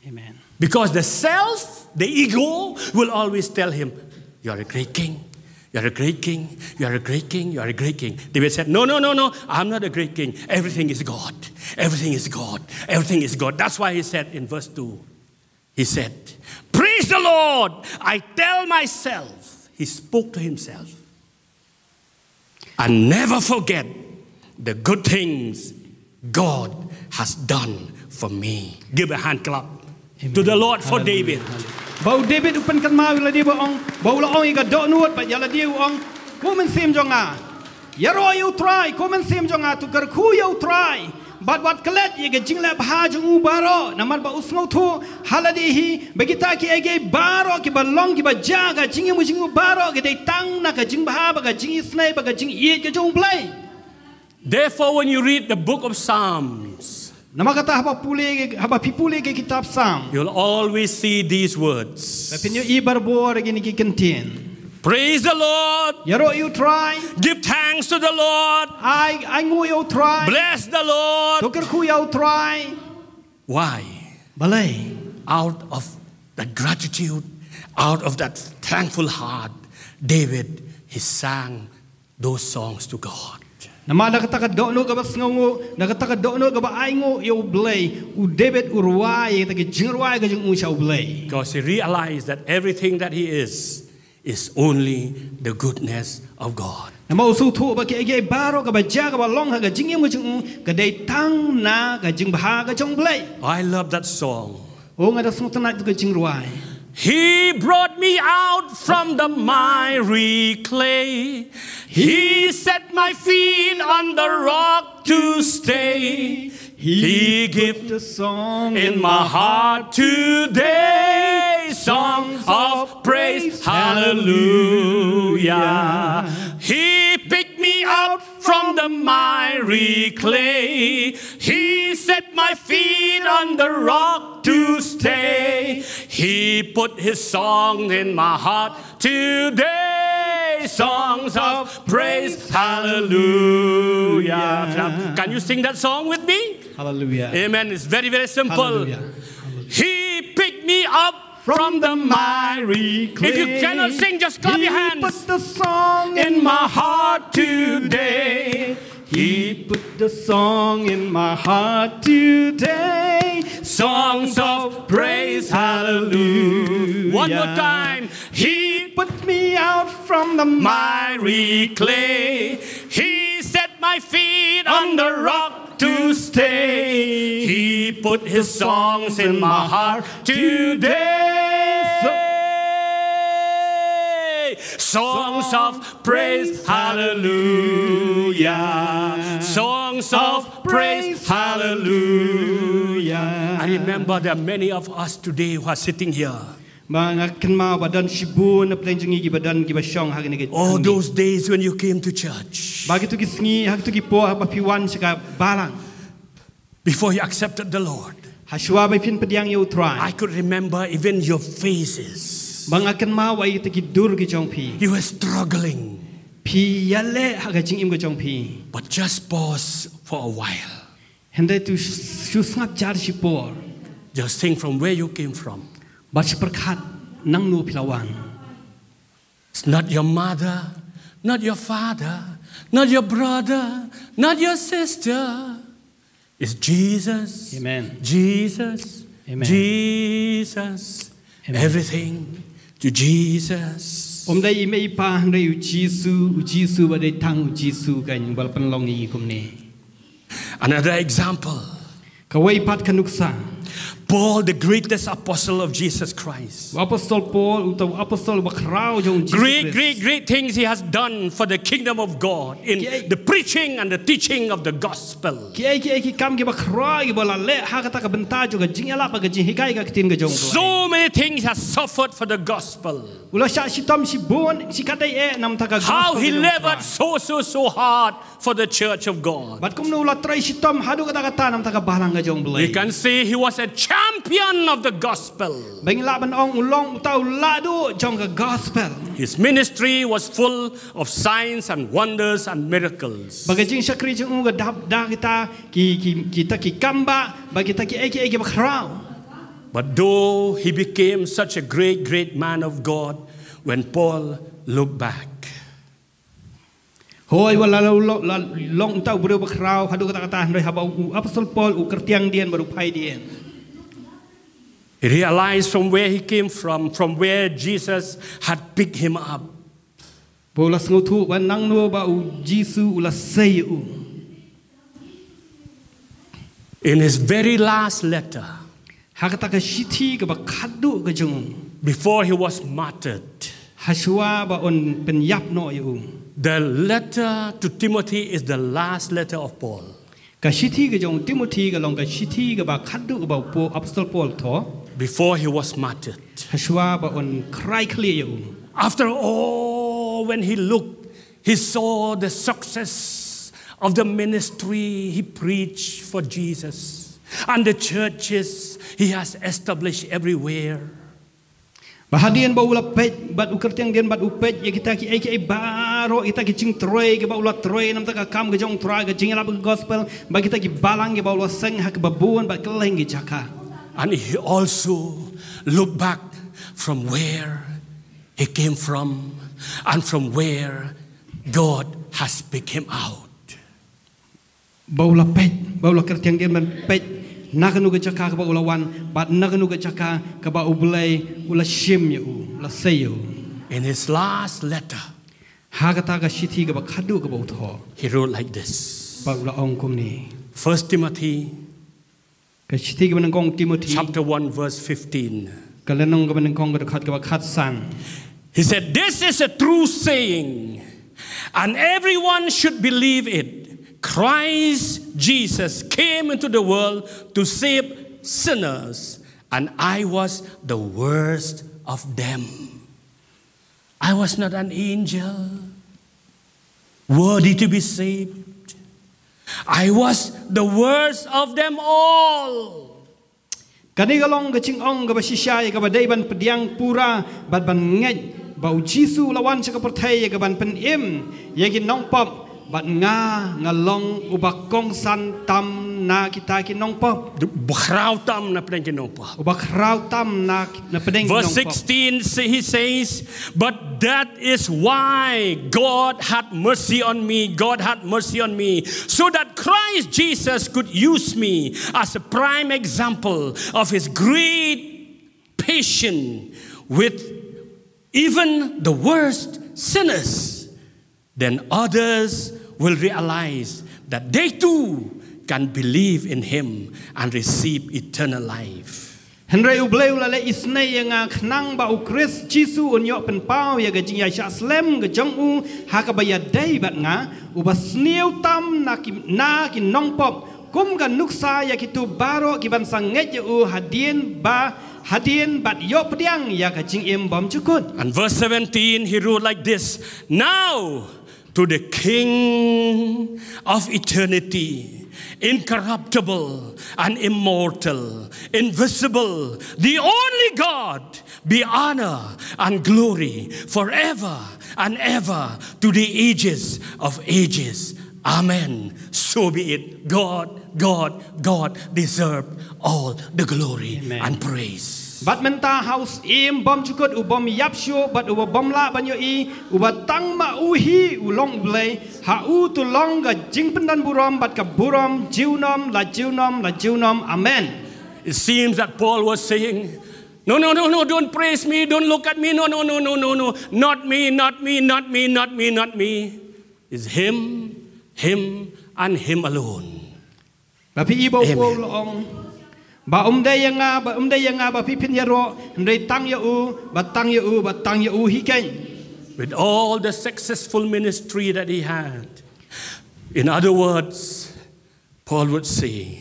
Amen. Because the self, the ego, will always tell him, "You are a great king. You are a great king. You are a great king. You are a great king." David said, "No, no, no, no. I'm not a great king. Everything is God. Everything is God. Everything is God." That's why he said in verse two, he said, "Praise the Lord. I tell myself." He spoke to himself. "And never forget the good things God has done for me." Give a hand clap to the Lord for David. Ba u David u pynkynmaw ïa lade ba ong, ba u la ong ïa ka dohnud, ba ïa lade u ong, "Ko mynsiem jong nga, ïaroh ïa u Trai, ko mynsiem jong nga, to kyrkhu ïa u Trai. Bad wat klet ïa ka jingleh bha jong u baroh, namar ba u sngewthuh ha lade hi ba kita kiei kiei baroh kiba long kiba jia ha ka jingim jong u baroh ki dei tang na ka jingbha bad ka jingisynei bad ka jingïeit ka jong u Blei." Therefore, when you read the book of Psalms, namar kata haba pule, haba phi pule ka kitab Psalm, you'll always see these words. Ba phin ïohi barabor ïa kine ki kyntien. Praise the Lord. Ïaroh ïa u Trai. Give thanks to the Lord. Ai, ai nguh ïa u Trai. Bless the Lord. To kyrkhu ïa u Trai. Why? Balei? Out of that gratitude, out of that thankful heart, David, he sang those songs to God. Namar da kata ka dohnud kaba sngewnguh, da kata ka dohnud kaba ai nguh ïa u Blei, u David u rwai ïa kita ki jingrwai ka jong u sha u Blei. Because he realized that everything that he is is only the goodness of God. Namar u sngewthuh ba kiei kiei baroh kaba jia kaba long ha ka jingim ka jong u ka dei tang na ka jingbha ka jong u Blei. I love that song. Oh, nga da sngewtynnat ïa ka jingrwai. He brought me out from the miry clay. He set my feet on the rock to stay. He put the song in my heart today. Songs of praise, hallelujah. He picked me out from the miry clay. He set my feet on the rock to stay. He put his song in my heart today. Songs of praise, hallelujah. Can you sing that song with me? Hallelujah. Amen. It's very, very simple. Hallelujah. He picked me up from the miry clay. If you cannot sing, just clap your hands. He put the song in my heart today. He put the song in my heart today. Songs of praise, hallelujah. One more time. He put me out from the miry clay. He set my feet on the rock to stay. He put his songs in my heart today. Songs of praise, hallelujah. Songs of praise, hallelujah. I remember there are many of us today who are sitting here. Ba nga kynmaw ba don shibun na pdeng jong ngi kiba don kiba shong ha kane ka. Oh, those days when you came to church. Ba kito ki sngi, ha kito ki por, ba phi wan sha ka balang. Before you accepted the Lord. Ha shuwa ba phin pdiang ïa u Trai. I could remember even your faces. Ba nga kynmaw ïa kita ki dur ki jong phi. You were struggling. Phi ïaleh ha ka jingim ka jong phi. But just pause for a while. Hynrei to shu sngap jar shipor. Just think from where you came from. Bad shu pyrkhat nangno phi la wan. It's not your mother, not your father, not your brother, not your sister. It's Jesus. Amen. Jesus. Amen. Jesus. Amen. Everything to Jesus. Um dei i mei i pa hynrei u Jisu, u Jisu ba dei tang u Jisu kan ba la pynlong ïa ngi kumne. Another example. Kawei pat ka nuksa. Paul, the greatest apostle of Jesus Christ. U apostol Paul, uta u apostol ba khraw jong Jesus Christ. Great, great, great things he has done for the kingdom of God in the preaching and the teaching of the gospel. Kiei kiei ki kam kiba khraw kiba la leh ha kata ka bynta jong ka jingïalap ka jinghikai ka ktien ka jong. So many things he has suffered for the gospel. U la shah shitom shibun, shikatdei eh namar ka gospel. How he labored so, so, so hard for the church of God. Bad kumno u la trei shitom haduh katta katta namar ka balang ka jong Blei. We can see he was a champion of the gospel. Ba ngi lah ban ong u long uta u lahduh jong ka gospel. His ministry was full of signs and wonders and miracles. Ba ka jingshakri jong u ka dap da kita ki, ki, kita ki kambah, ba kita ki ei ki ei kiba khraw. But though he became such a great, great man of God, when Paul looked back, hoi, wat la long, la long uta u briew ba khraw haduh katta katta, hynrei haba u apostol Paul u kyrtiang dien bad u phai dien, he realized from where he came from, from where Jesus had picked him up. Ba u la sngewthuh ba nangno ba u Jisu u la sei ïa u. In his very last letter, ha kata ka shithi kaba khadduh ka jong u, before he was martyred, hashwa ba un pynïap noh ïa u. The letter to Timothy is the last letter of Paul. Ka shithi ka jong u Timothy ka long ka shithi kaba khadduh kaba u Paul, apostol Paul thoh. Before he was martyred, hashwa ba un khrai khlieh ïa u. After all, when he looked, he saw the success of the ministry he preached for Jesus and the churches he has established everywhere. Ba hadien ba u la peit, bad u kyrtiang dien bad u peit ïa kita ki ei ki ei baroh, kita ki jingtrei kiba u la trei namar ka kam ka jong u Trai, ka jingïalap ka gospel, ba kita ki balang kiba u la seng ha kiba bun bad kylleng ki jaka. And he also looked back from where he came from and from where God has picked him out. Ba u la peit, ba u la kyrtiang dien ban peit na kano ka jaka kaba u la wan, bad na kano ka jaka kaba U Blei u la shim ïa u, u la sei ïa u. In his last letter, ha kata ka shithi kaba khadduh kaba u thoh, he wrote like this. Ba u la ong kumne. First Timothy, ka shithi kaba nyngkong Timothy, chapter one, verse fifteen. Ka lynnong kaba nyngkong ka dkhot kaba khatsan. He said, "This is a true saying, and everyone should believe it. Christ Jesus came into the world to save sinners, and I was the worst of them. I was not an angel worthy to be saved. I was the worst of them all." Kane ka long ka jingong kaba shisha ïa kaba dei ban pdiang pura bad ban ngeit ba u Jisu u la wan sha ka pyrthei ïa ka ban pynim ïa ki nongpop, bad nga, nga long uba kongsan tam na kita ki nongpop. Uba khraw tam na pdeng ki nongpop. Uba khraw tam na, na pdeng ki nongpop. Verse sixteen, sa-, he says, "But that is why God had mercy on me, God had mercy on me, so that Christ Jesus could use me as a prime example of his great patience with even the worst sinners. Then others will realize that they too can believe in him and receive eternal life." Hynrei U Blei u la leh isynei ïa nga khnang ba u Khrist Jisu un ïoh pynpaw ïa ka jingïaishah slem ka jong u ha kaba ïadei bad nga, uba sniew tam na ki, na ki nongpop, kum ka nuksa ïa kito baroh kiban sa ngeit ïa u hadien ba, hadien bad ïoh pdiang ïa ka jingim bymjukut. And verse seventeen, he wrote like this, "Now to the King of eternity, incorruptible and immortal, invisible, the only God, be honor and glory forever and ever, to the ages of ages. Amen. So be it. God, God, God deserve all the glory, amen, and praise." Bad mynta ha u Syiem bymjukut, u bym ïap shuh bad uba bym lah ban ïohi, uba tang ma u hi u long U Blei, ha u to long ka jingpyndan burom bad ka burom junom la junom la junom. Amen. It seems that Paul was saying, "No, no, no, no, don't praise me, don't look at me, no, no, no, no, no, no, not me, not me, not me, not me, not me. It's him, him, and him alone." Ba phi i ba u Paul u ong, ba um dei ïa nga, ba um dei ïa nga ba phi phin ïaroh, hynrei tang ïa u, ba tang ïa u, ba tang ïa u hi keiñ. With all the successful ministry that he had, in other words, Paul would say,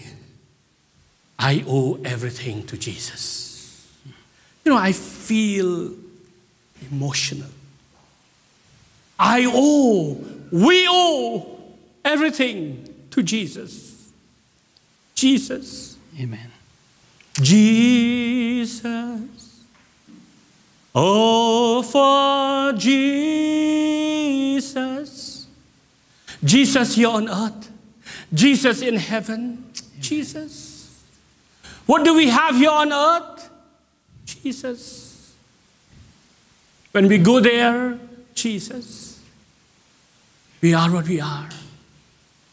"I owe everything to Jesus." You know, I feel emotional. I owe, we owe everything to Jesus. Jesus. Amen. Jesus. Oh, for Jesus. Jesus here on earth. Jesus in heaven. Jesus. What do we have here on earth? Jesus. When we go there, Jesus. We are what we are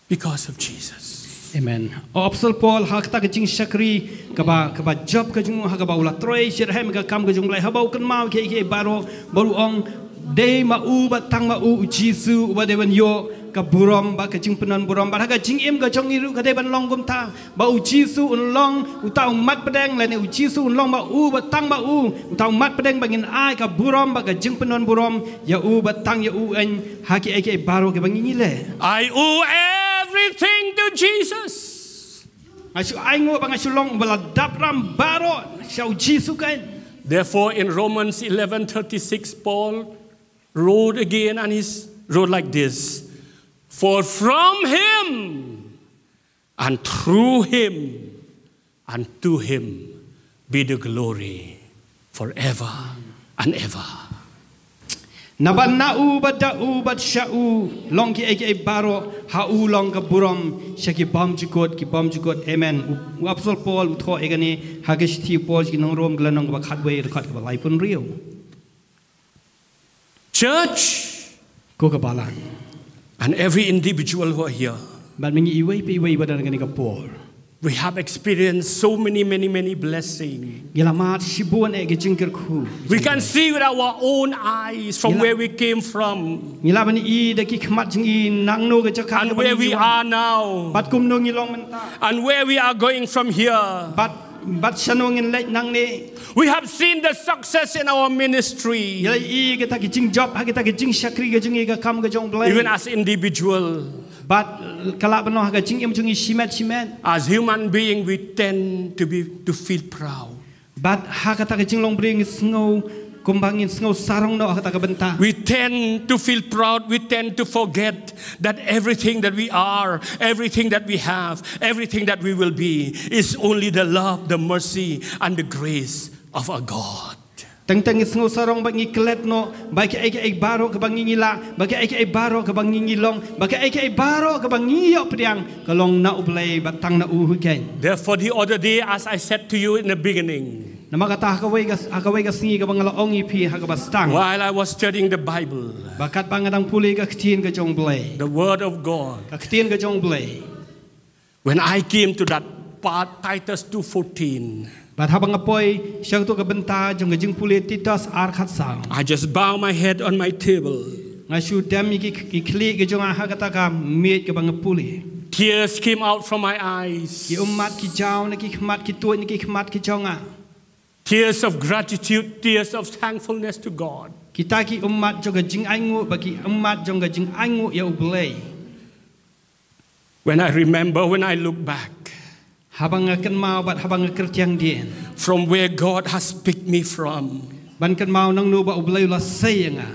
because of Jesus. Amen. O Apostol Paul, ha kata ka jingshakri kaba, kaba jop ka jong u, ha kaba u la trei shitrhem ka kam ka jong u Blei, haba u kynmaw kiei kiei baroh, ba u ong, dei ma u bad tang ma u, u Jisu, uba dei ban ïoh ka burom bad ka jingpynburom, bad ha ka jingim ka jong ngi ruh ka dei ban long kumta. Ba u Jisu un long uta u mat pdeng, lane u Jisu un long ma u bad tang ma u uta u mat pdeng ba ngin ai ka burom bad ka jingpynburom ïa u bad tang ïa u, ïa ha kiei kiei baroh kiba ngi leh. I owe everything to Jesus. Nga shu ainguh ba nga shu long uba la dap ram baroh sha u Jisu kein. Therefore, in Romans eleven thirty-six, Paul wrote again and he wrote like this: For from him and through him and to him be the glory forever and ever. Naba na u bad da u bad sha u long kiei kiei baroh, ha u long ka burom sha ki bymjukut ki bymjukut. Amen. U, u Apostol Paul u thoh ïa kane ha ka shithi Paul sha ki nong Rom, ka lynnong kaba khatwei, dkhot kaba laiphew hynriew. Church, ko ka balang, and every individual who are here, bad ma ngi iwei pa iwei ba don ha kane ka por, we have experienced so many, many, many blessings. Ngi la mad shibun eh ki jingkyrkhu. We can see with our own eyes from where we came from. Ngi la ban i da ki khmat jong ngi nangno ka jaka, and where we are now, bad kumno ngi long mynta, and where we are going from here. Bad, bad shano ngin leit nangne. We have seen the success in our ministry. Ngi la i kita ki jingjop ha kita ki jingshakri ka jong ngi, ka kam ka jong u Blei. Even as individual. Bad ka lah ban long ha ka jingim jong ngi shimet shimet. As human being, we tend to be, to feel proud. Bad ha kata ka jinglong briew ngi sngew kumba ngin sngew sarong noh ha kata ka bynta. We tend to feel proud. We tend to forget that everything that we are, everything that we have, everything that we will be is only the love, the mercy, and the grace of our God. Teng teng ngi sngew sarong bad ngi klet noh ba kiei kiei baroh kaba ngi ngi lah, ba kiei kiei baroh kaba ngi ngi long, ba kiei kiei baroh kaba ngi ïoh pdiang ka long na u Blei bad tang na u hi keiñ. Therefore, the other day, as I said to you in the beginning, namar kata ha kawei ka, ha kawei ka sngi kaba nga la ong ïa phi ha kaba sdang, while I was studying the Bible, ba katba nga dang pule ka ktien ka jong u Blei, the word of God, ka ktien ka jong u Blei. When I came to that part, Titus two fourteen, bad haba nga poi sha kato ka bynta jong ka jingpule Titus ar khatsaw, I just bow my head on my table. Nga shu dem ïa ki, ki khlieh ki jong nga ha kata ka miej kaba nga pule. Tears came out from my eyes. Ki ummat ki jaw na ki khmat, ki tuid na ki khmat ki jong nga. Tears of gratitude, tears of thankfulness to God. Kita ki ummat jong ka jingainguh, bad ki ummat jong ka jingainguh ïa u Blei. When I remember, when I look back, haba nga kynmaw bad haba nga kyrtiang dien, from where God has picked me from, ban kynmaw nangno ba u Blei u la sei ïa nga.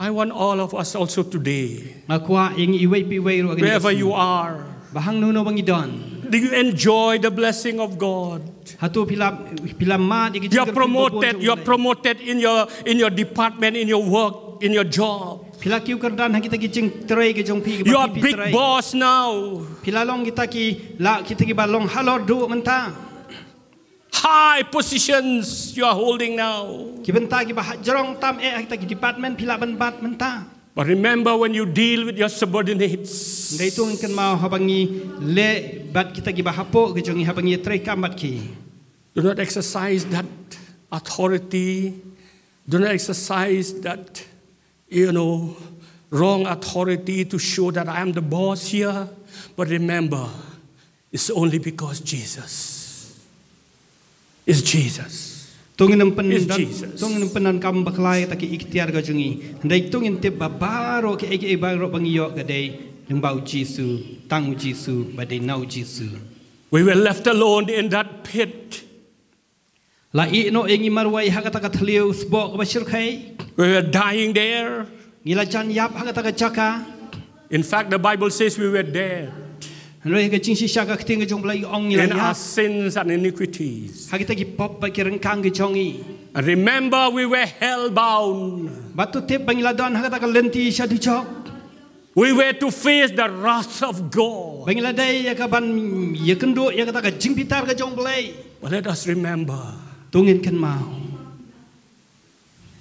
I want all of us also today, nga kwah ïa ngi iwei pa iwei ruh ha kane ka sngi, wherever you are, ba hangno hangno ba ngi don. Do you enjoy the blessing of God? Hato phi la, phi la mad ïa ki jingkyrkhu ka bor jong u Blei? You are promoted, you are promoted in your, in your department, in your work, in your job. Phi la kiew kyrdan ha kita ki jingtrei ki jong phi, kiba phi trei. You are big boss now. Phi la long kita ki, la kita kiba long halor duh mynta. High positions you are holding now. Ki bynta kiba hajrong tam eh ha kita ki department phi lah ban bat mynta. But remember, when you deal with your subordinates, hynrei to ngin kynmaw haba ngi leh bad kita kiba hapoh ki jong ngi, haba ngi ïatrei kam bad ki, do not exercise that authority. Do not exercise that, you know, wrong authority to show that I am the boss here. But remember, it's only because Jesus is Jesus. To ngin ym pyn, is don, Jesus. To ngin ym pyndonkam bakla ïa kita ki iktiar ka jong ngi. Hynrei to ngin tip ba baroh kiei kiei baroh ba ngi ïoh ka dei lyngba u Jisu, tang u Jisu, ba dei na u Jisu. We were left alone in that pit. La ïeh noh ïa ngi marwei ha kata ka thliew sboh kaba shyrkhei. We were dying there. Ngi la jan ïap ha kata ka jaka. In fact, the Bible says we were dead. Hynrei ka jingshisha ka ktien ka jong U Blei ka ong ngi la ïap. In our sins and iniquities. Ha kita ki pop bad ki ryngkang ki jong ngi. And remember, we were hell bound. Bad to tip ba ngi la don ha kata ka lynti sha dujok. We were to face the wrath of God. Ba ngi la dei ïa ka ban ïakynduh ïa kata ka jingbitar ka jong U Blei. But let us remember. To ngin kynmaw.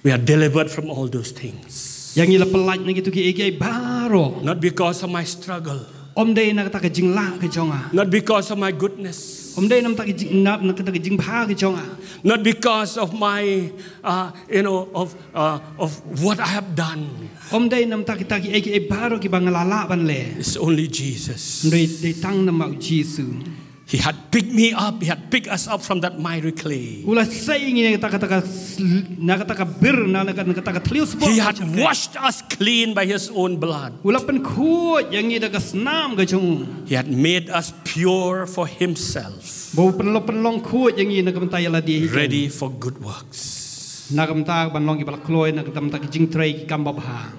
We are delivered from all those things. Ïa ngi la pyllait na kito kiei kiei baroh. Not because of my struggle. Ym dei na kata ka jinglah ka jong nga. Not because of my goodness. Ym dei na kata ka jing, na, na kata ka jingbha ka jong nga. Not because of my, uh, you know, of, uh, of what I have done. Ym dei na kata kiei kiei baroh kiba nga la lah ban leh. It's only Jesus. Hynrei dei tang namar U Jisu. He had picked me up, he had picked us up from that miry clay. U la sei ngi na kata, kata ka, na kata ka bir, na, na kata, na kata ka thliew spot. He had washed us clean by his own blood. U la pynkhuid ïa ngi da ka snam ka jong u. He had made us pure for himself. Ba u pynlong, pynlong khuid ïa ngi na ka bynta ïa lade. Ready for good works. Na ka bynta ban long kiba la kloi na ka bynta ki jingtrei ki kam babha.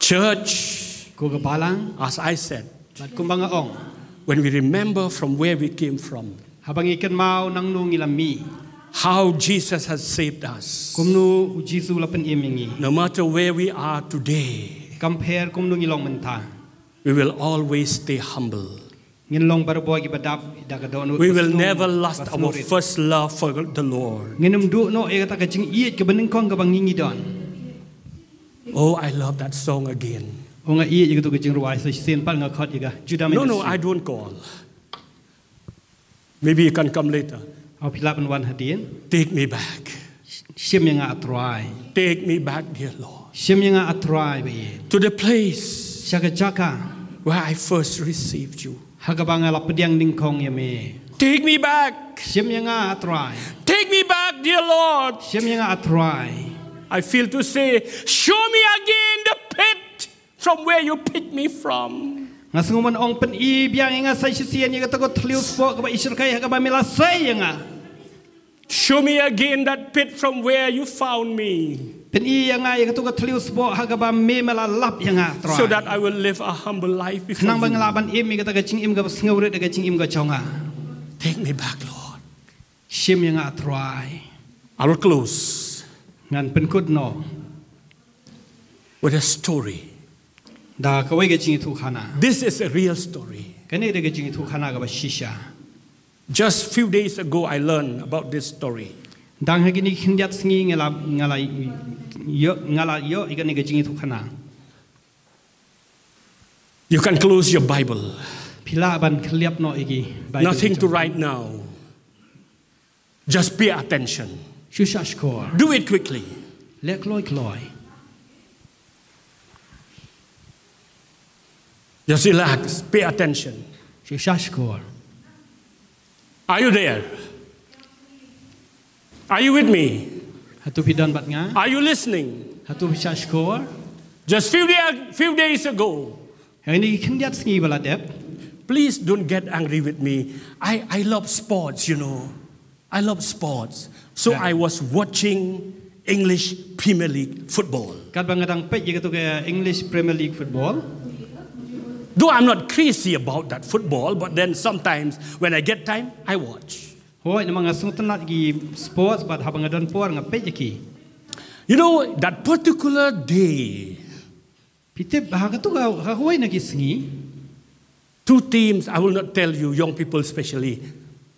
Church, ko ka balang, as I said, bad kumba nga ong, when we remember from where we came from, haba ngi kynmaw nangno ngi la mih, how Jesus has saved us, kumno U Jisu u la pynim ïa ngi, no matter where we are today, kam pher kumno ngi long mynta, we will always stay humble. Ngin long barabor kiba dap da ka dohnud. We will never lust our first love for the Lord. Ngin ym duh noh ïa kata ka jingïeit kaba nyngkong kaba ngi ngi don. Oh, I love that song again. Oh, nga ïeit ïa kato ka jingrwai sa shisien pat nga khot ïa ka. Juda. No, no, I don't call. Maybe you can come later. Haba phi lah ban wan hadien. Take me back. Shim ïa nga, A Trai. Take me back, dear Lord. Shim ïa nga, A Trai, ba ïeit. To the place. Sha ka jaka. Where I first received you. Ha kaba nga la pdiang nyngkong ïa me. Take me back. Shim ïa nga, A Trai. Take me back, dear Lord. Shim ïa nga, A Trai. I feel to say, show me again the pit from where you picked me from. Nga sngew ban ong, pyni biang ïa nga sa shisien ïa kata ka thliew spot kaba i shyrkhei ha kaba me la sei ïa nga. Show me again that pit from where you found me. Pyni ïa nga ïa kata ka thliew spot ha kaba me, me la lap ïa nga, Trai. So that I will live a humble life before you. Khnang ba nga lah ban im ïa kata ka jingim kaba sngewrit da ka jingim ka jong nga. Take me back, Lord. Shim ïa nga, Trai. I will close. Ngan pynkut noh. With a story. Da kawei ka jingïathuhkhana. This is a real story. Kane dei ka jingïathuhkhana kaba shisha. Just few days ago, I learned about this story. Dang ha kine ki khyndiat sngi nga la, nga la ïoh, nga la ïoh ïa kane ka jingïathuhkhana. You can close your Bible. Phi lah ban khyllap noh ïa ki Bible. Nothing to write now. Just pay attention. Shu shahshkor. Do it quickly. Leh kloi kloi. Just relax. Pay attention. Shu shahshkor. Are you there? Are you with me? Hato phi don bad nga? Are you listening? Hato phi shahshkor? Just few day, few days ago. Ha kine ki khyndiat sngi ba la dep. Please don't get angry with me. I, I love sports, you know. I love sports. So I was watching English Premier League football. Katba nga dang peit ïa kato ka English Premier League football. Though I'm not crazy about that football, but then sometimes when I get time, I watch. Hooid, namar nga sngewtynnat ki sports, bad haba nga don por nga peit ïa ki. You know, that particular day, phi tip, ha kato ka, ha kawei na ki sngi. Two teams, I will not tell you, young people especially,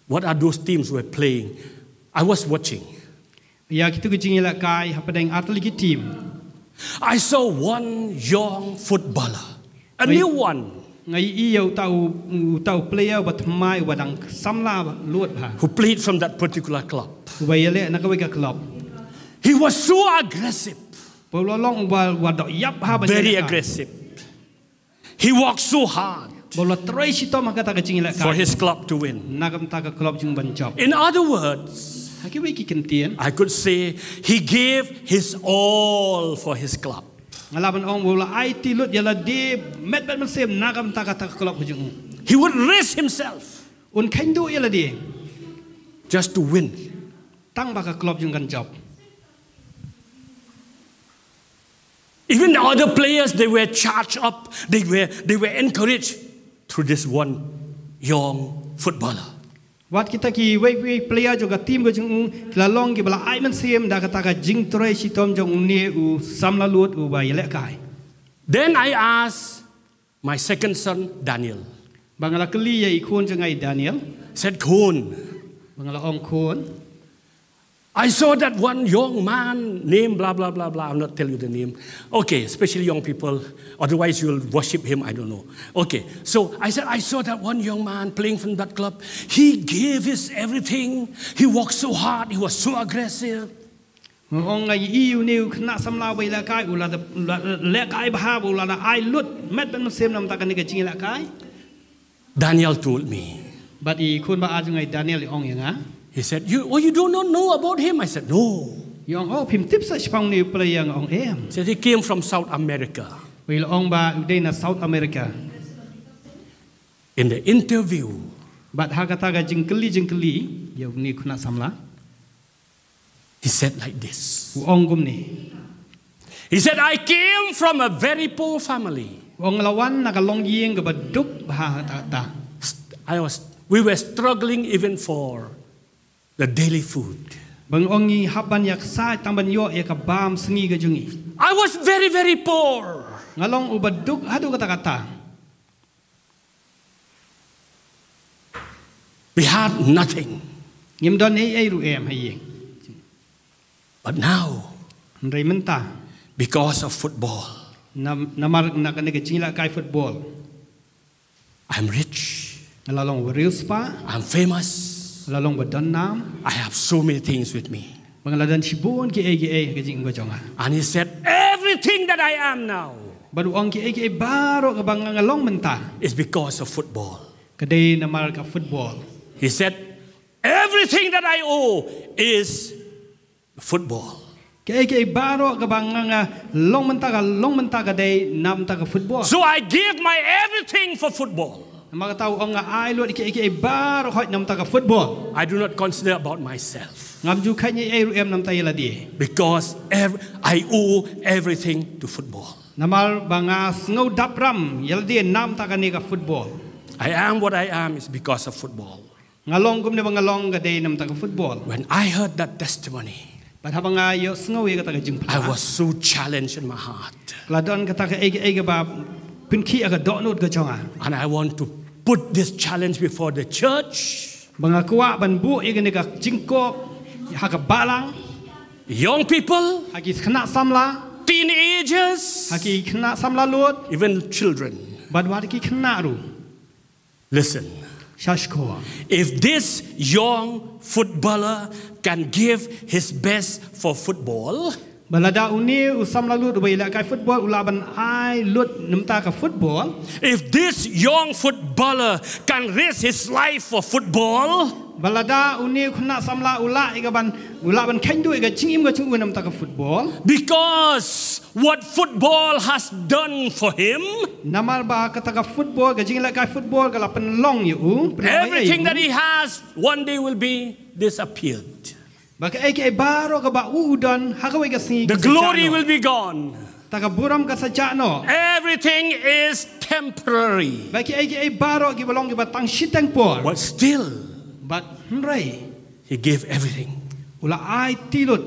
what are those teams were playing. I was watching. Ïa kito ki jingïalehkai hapdeng artylli ki team. I saw one young footballer, a new one. Nga ïohi ïa uta u, uta u player uba thymmai uba dang samla lut bha. Who played from that particular club. Uba ïaleh na kawei ka club. He was so aggressive. Ba u la long uba, uba doh ïap bha ban ïalehkai. Very aggressive. He worked so hard. Ba u la trei shitom ha kata ka jingïalehkai. For his club to win. Na ka bynta ka club jong u ban jop. In other words, ha kiwei ki kyntien, I could say he gave his all for his club. Nga lah ban ong ba u la aiti lut ïa lade met bad mynsiem na ka bynta kata ka club ka jong u. He would risk himself. Un kheiñ duh ïa lade. Just to win. Tang ba ka club jong u kan jop. Even the other players, they were charged up, they were, they were encouraged. through this one young footballer. Wat kita ki wei wei player jong ka team ka jong u ki la long ki ba la ai mynsiem da kata ka jingtrei shitom jong une u samla lut u ba ïalehkai. Then I asked my second son, Daniel. Ba nga la kylli ïa i khun jong nga i Daniel. Said, "Khun, Ba nga la ong, khun, I saw that one young man named blah, blah, blah, blah. I'll not tell you the name. Okay, especially young people. Otherwise, you'll worship him. I don't know." Okay, so I said, "I saw that one young man playing from that club. He gave his everything. He worked so hard. He was so aggressive." Nga ong nga i une u khynnah samla ba ïalehkai u la da, la, lehkai bha ba u la da ai lut met bad mynsiem namar kane ka jingïalehkai. Daniel told me. Bad i khun ba ar jong nga i Daniel i ong ïa nga. He said, "You, oh, you do not know about him?" I said, "No." I ong, "Oh, phim tip sa shaphang une u player?" Nga ong, "Em." He said he came from South America. Ba i la ong ba u dei na South America. In the interview, bad ha kata ka jingkylli jingkylli ïa une u khynnah samla, he said like this. U ong kumne. He said, "I came from a very poor family. U ong la wan na ka longïing kaba duk bha ha ta ta. I was, we were struggling even for the daily food. Ba nga ong ngi hap ban ïaksaid tang ban ïoh ïa ka bam sngi ka jong ngi. I was very, very poor. Nga long uba duk haduh katta katta. We had nothing. Ngim don ei ei ruh em ha ïing. But now, hynrei mynta, because of football, nam-, namar na kane ka jingïalehkai football, I'm rich. Nga la long uba riewspah. I'm famous. Nga la long uba don nam. I have so many things with me." Ba nga la don shibun kiei kiei ha ka jingim ka jong nga. And he said, "Everything that I am now," bad u ong, "Kiei kiei baroh kaba nga, nga long mynta, is because of football." Ka dei namar ka football. He said, "Everything that I owe is football." Kiei kiei baroh kaba nga, nga long mynta ka, long mynta ka dei namar ka football. So I give my everything for football. Namar kata u ong nga ai lut kiei kiei baroh hoi namar ka football. I do not consider about myself. Ngam ju kheiñ ei ei ruh em namar ïa lade. Because ev-, I owe everything to football. Namar ba nga sngew dap ram ïa lade namar kane ka football. I am what I am is because of football. Nga long kumne ba nga long ka dei namar ka football. When I heard that testimony, bad haba nga ïohsngew ïa kata ka jingphla, I was so challenged in my heart. Ka la don kata ka ei ka ei kaba pynkhih ha ka dohnud ka jong nga. And I want to put this challenge before the church. Ba nga kwah ban buh ïa kane ka jingkop ha ka balang. Young people, ha ki khynnah samla, teenagers, ha ki khynnah samla lut, even children. Bad wat ki khynnah ruh. Listen. Shashkor. If this young footballer can give his best for football, ba lada une u samla lut uba ïalehkai football u lah ban ai lut namar ka football. If this young footballer can risk his life for football, ba lada une u khynnah samla u lah ïa ka ban, u lah ban kheiñ duh ïa ka jingim ka jong u namar ka football. Because what football has done for him, namar ba kata ka football, ka jingïalehkai football ka la pynlong ïa u, pynlong ïa u. Everything that he has one day will be disappeared. Ba kaei kaei baroh kaba u u don ha kawei ka sngi, the glory will be gone. Ta ka burom ka sa jah noh. Everything is temporary. Ba kaei kaei baroh kiba long kiba tang shiteng por. But still, but hynrei he gave everything. U la ai ti lut.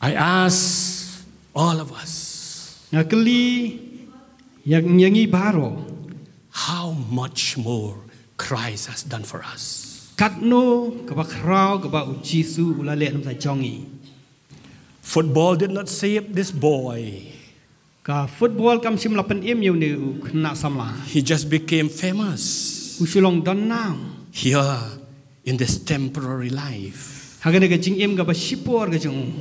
I ask all of us, nga kylli ïa, ïa ngi baroh, how much more Christ has done for us. Katno kaba khraw kaba U Jisu u la leh namar jong ngi. Football did not save this boy. Ka football kam shym la pynim ïa une u khynnah samla. He just became famous. U shu long don nam. Here in this temporary life. Ha kane ka jingim kaba shipor ka jong u.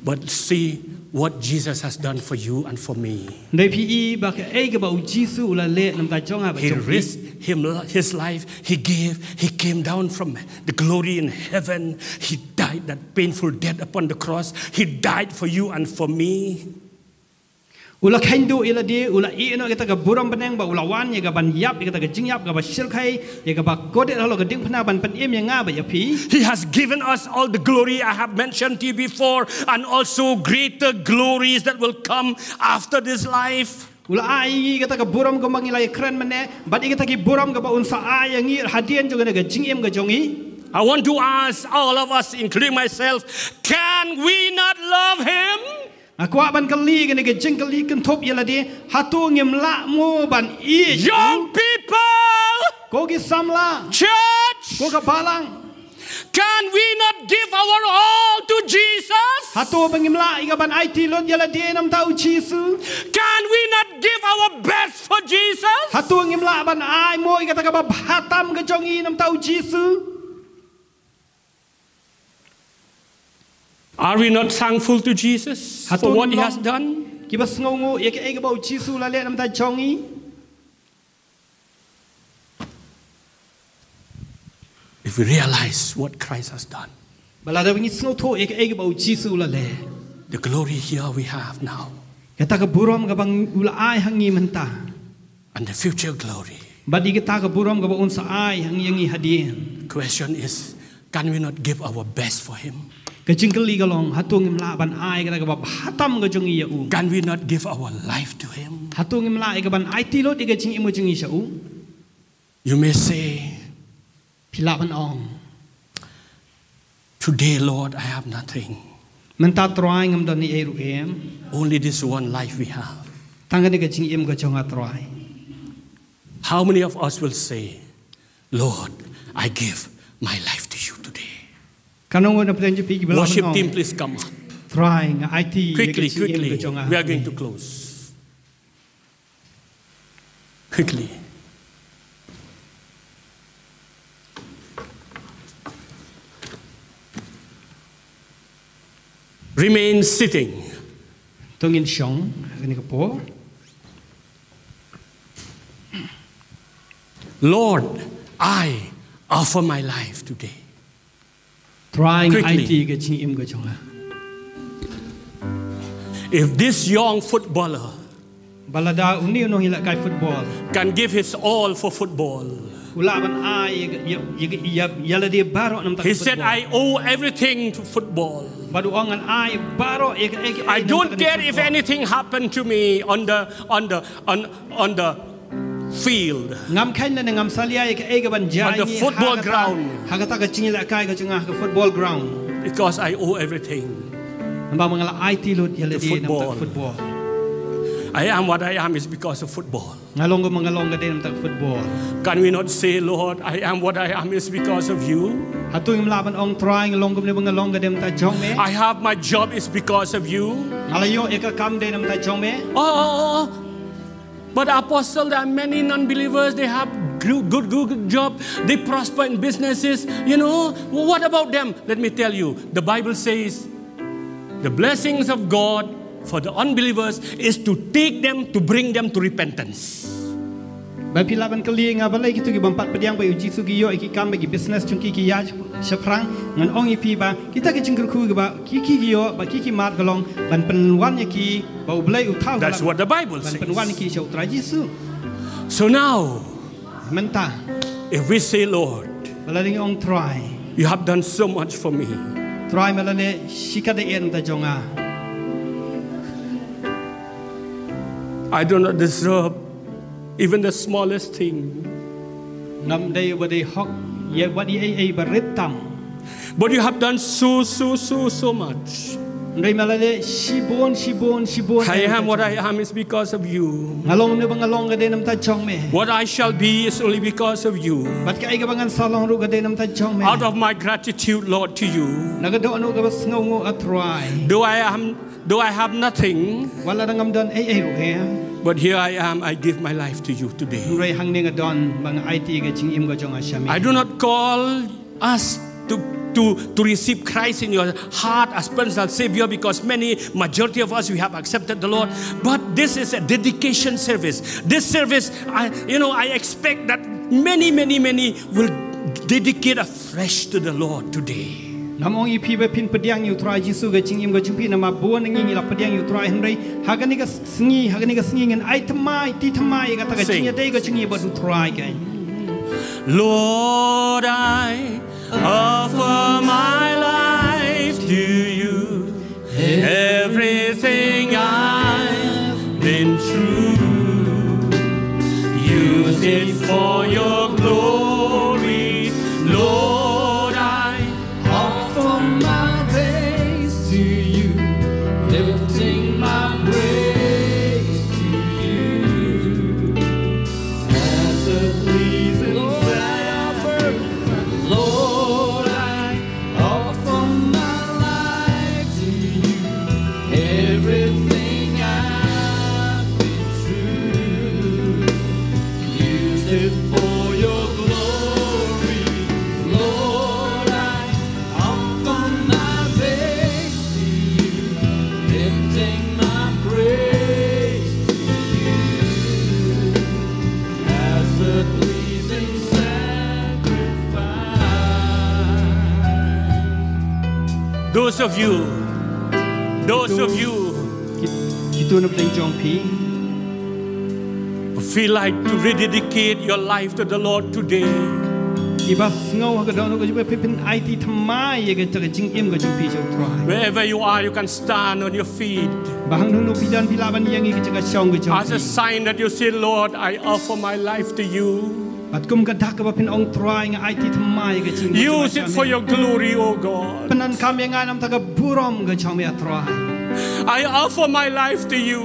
But see what Jesus has done for you and for me. Hynrei phi i ba kaei kaba U Jisu u la leh namar jong nga bad jong phi. He risked him, his life. He gave. He came down from the glory in heaven. He died that painful death upon the cross. He died for you and for me. U la kheiñ duh ïa lade, u la ïeh noh ïa kata ka burom bneng ba u la wan ïa ka ban ïap, ïa kata ka jingïap kaba shyrkhei, ïa kaba kordit halor ka diengphna ban pynim ïa nga bad ïa phi. He has given us all the glory I have mentioned to you before, and also greater glories that will come after this life. U la ai ïa ngi kata ka burom kaba ngi la ïakren mynne, bad ïa kata ki burom kaba un sa ai ïa ngi hadien jong kane ka jingim ka jong ngi. I want to ask all of us, including myself, can we not love him? Nga kwah ban kylli kane ka jingkylli kynthup ïa lade, hato ngim lah mo ban ïeit? Young people! Ko ki samla. Church! Ko ka balang. Can we not give our all to Jesus? Hato ba ngim lah ïa ka ban aiti lut ïa lade namar u Jisu? Can we not give our best for Jesus? Hato ngim lah ban ai mo ïa kata kaba bha tam ka jong ngi namar u Jisu? Are we not thankful to Jesus for what he has done? Kiba sngewnguh ïa kaei kaba u Jisu u la leh namar jong ngi. If we realize what Christ has done, ba lada ngi sngewthuh ïa kaei kaba u Jisu u la leh, the glory here we have now, kata ka burom kaba u la ai ha ngi mynta, and the future glory, bad ïa kata ka burom kaba un sa ai ha ngi, ha ngi hadien. Question is, can we not give our best for him? Ka jingkylli ka long, hato ngim lah ban ai kata kaba bha tam ka jong ngi ïa u? Can we not give our life to him? Hato ngim lah ïa ka ban aiti lut ïa ka jingim ka jong ngi sha u? You may say, phi lah ban ong, "Today, Lord, I have nothing." Mynta Trai ngam don ei ei ruh em. Only this one life we have. Tang kane ka jingim ka jong nga Trai. How many of us will say, "Lord, I give my life to you today"? Katno ngut na pdeng jong phi kiba lah ban ong. Worship team, please come up. Trai, nga aiti ïa ka jingim ka jong nga. Quickly, quickly. We are going to close. Quickly. Remain sitting. To ngin shong ha kane ka por. Lord, I offer my life today. Trai, nga aiti ka jingim ka jong nga. If this young footballer, ba lada une u nongïalehkai football, can give his all for football, u lah ban ai ïa, ïa, ïa, ïa, ïa lade baroh namar ka football. He said, "I owe everything to football. Bad u ong ngan ai baroh ïa ka, ïa ka, I don't care if anything happened to me on the, on the, on, on the field. Ngam kheiñ lane ngam salia ïa kaei ka ban jia ïa ngi ha kata, ha kata ka jingïalehkai ka jong nga ha ka football ground. Because I owe everything." Namar ba nga la aiti lut ïa lade namar ka football. I am what I am is because of football. Nga long kumba nga long ka dei namar ka football. Can we not say, "Lord, I am what I am is because of you"? Hato ngim lah ban ong, "Trai, nga long kumne ba nga long ka dei namar jong me. I have my job is because of you." Nga la ïoh ïa ka kam dei namar jong me. Oh, oh, oh, oh. But apostle, there are many non-believers, they have gro-, good, good, good job, they prosper in businesses. You know, what about them? Let me tell you, the Bible says, the blessings of God for the unbelievers is to take them, to bring them to repentance. Ba phi lah ban kylli nga balei kito ki bym pat pdiang ba ïa u Jisu ki ïoh ïa ki kam ba ki business jong ki ki ïa shaphrang, ngan ong ïa phi ba kita ki jingkyrkhu kiba ki, ki, ki ïoh ba ki, ki mad ka long ban pynwan ïa ki ba U Blei u thaw. That's what the Bible says. Ban pynwan ïa ki sha U Trai Jisu. So now, mynta, if we say, "Lord, ba la dang ong Trai, you have done so much for me. Trai, me la leh shikatdei namar jong nga. I do not deserve even the smallest thing." Ngam dei ba dei hok ïa wat ïa ei ei ba rit tam. But you have done so, so, so, so much. Hynrei me la leh shibun, shibun, shibun. I am what I am is because of you. Nga long ne ba nga long ka dei namar jong me. What I shall be is only because of you. Bad kaei kaba ngan sa long ruh ka dei namar jong me. Out of my gratitude, Lord, to you, na ka dohnud kaba sngewnguh, A Trai, though I am, though I have nothing, wat la dang ngam don ei ei ruh em. But here I am, I give my life to you today. Hynrei hangne nga don ba nga aiti ka jingim ka jong nga sha me. I do not call us to, to, to receive Christ in your heart as personal Savior, because many, majority of us, we have accepted the Lord. But this is a dedication service. This service, I, you know, I expect that many, many, many will dedicate afresh to the Lord today. Ngam ong ïa phi ba phin pdiang ïa U Trai Jisu ka jingim ka jong phi, namar bun na ngi ngi la pdiang ïa U Trai, hynrei ha kane ka sngi, ha kane ka sngi ngin ai thymmai, ti thymmai ïa kata ka jingïadei ka jong ngi bad U Trai ka. Lord, I offer my life to you. Everything I've been through, It for your glory, Lord, I offer my praise to you, lifting my praise to you as a pleasing sacrifice. Lord, I offer my life to you, everything I've been through. Use it for your glory. Lord, I offer my praise to you, lifting my praise to you as a pleasing sacrifice. Those of you, those of you Ki, kito na pdeng jong phi who feel like to rededicate your life to the Lord today, kiba sngew ha ka dohnud ka jong phi ba phin aiti thymmai ïa kata ka jingim ka jong phi sha U Trai. Wherever you are, you can stand on your feet. Ba hangno hangno phi don phi lah ban ïeng ïa ka jingshong ka jong phi. As a sign that you say, "Lord, I offer my life to you." Bad kum ka dak kaba phin ong, Trai, nga aiti thymmai ïa ka jingim ka jong nga. Use it for your glory, O God. Pyndonkam ïa nga namar ka burom ka jong me, A Trai. I offer my life to you.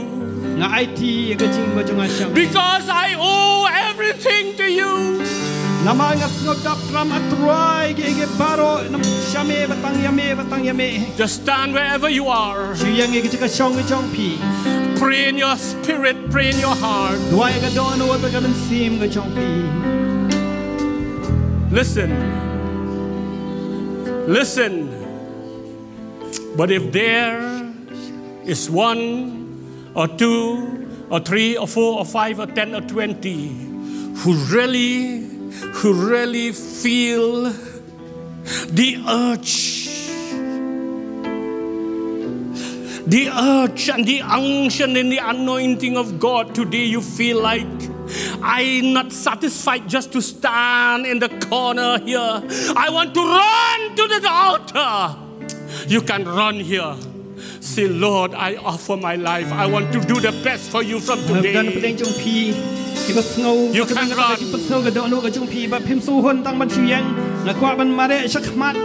Nga aiti ïa ka jingim ka jong nga sha me. Because I owe everything to you. Namar nga sngewdap tram, A Trai, kiei kiei baroh na sha me, ba tang ïa me, ba tang ïa me. Just stand wherever you are. Shu ïeng ïa ka jaka shong ka jong phi. Pray in your spirit, pray in your heart. Duwai ha ka dohnud bad ka mynsiem ka jong phi. Listen. Listen. But if there is one or two or three or four or five or ten or twenty who really, who really feel the urge, the urge and the unction and the anointing of God today, you feel like, "I'm not satisfied just to stand in the corner here. I want to run to the altar." You can run here. Say, "Lord, I offer my life. I want to do the best for you from today." Don pdeng jong phi kiba sngew, you can run. Kiba sngew ka dohnud ka jong phi ba phim sngewhun tang ban shu ïeng. Nga kwah ban mareh shakhmat.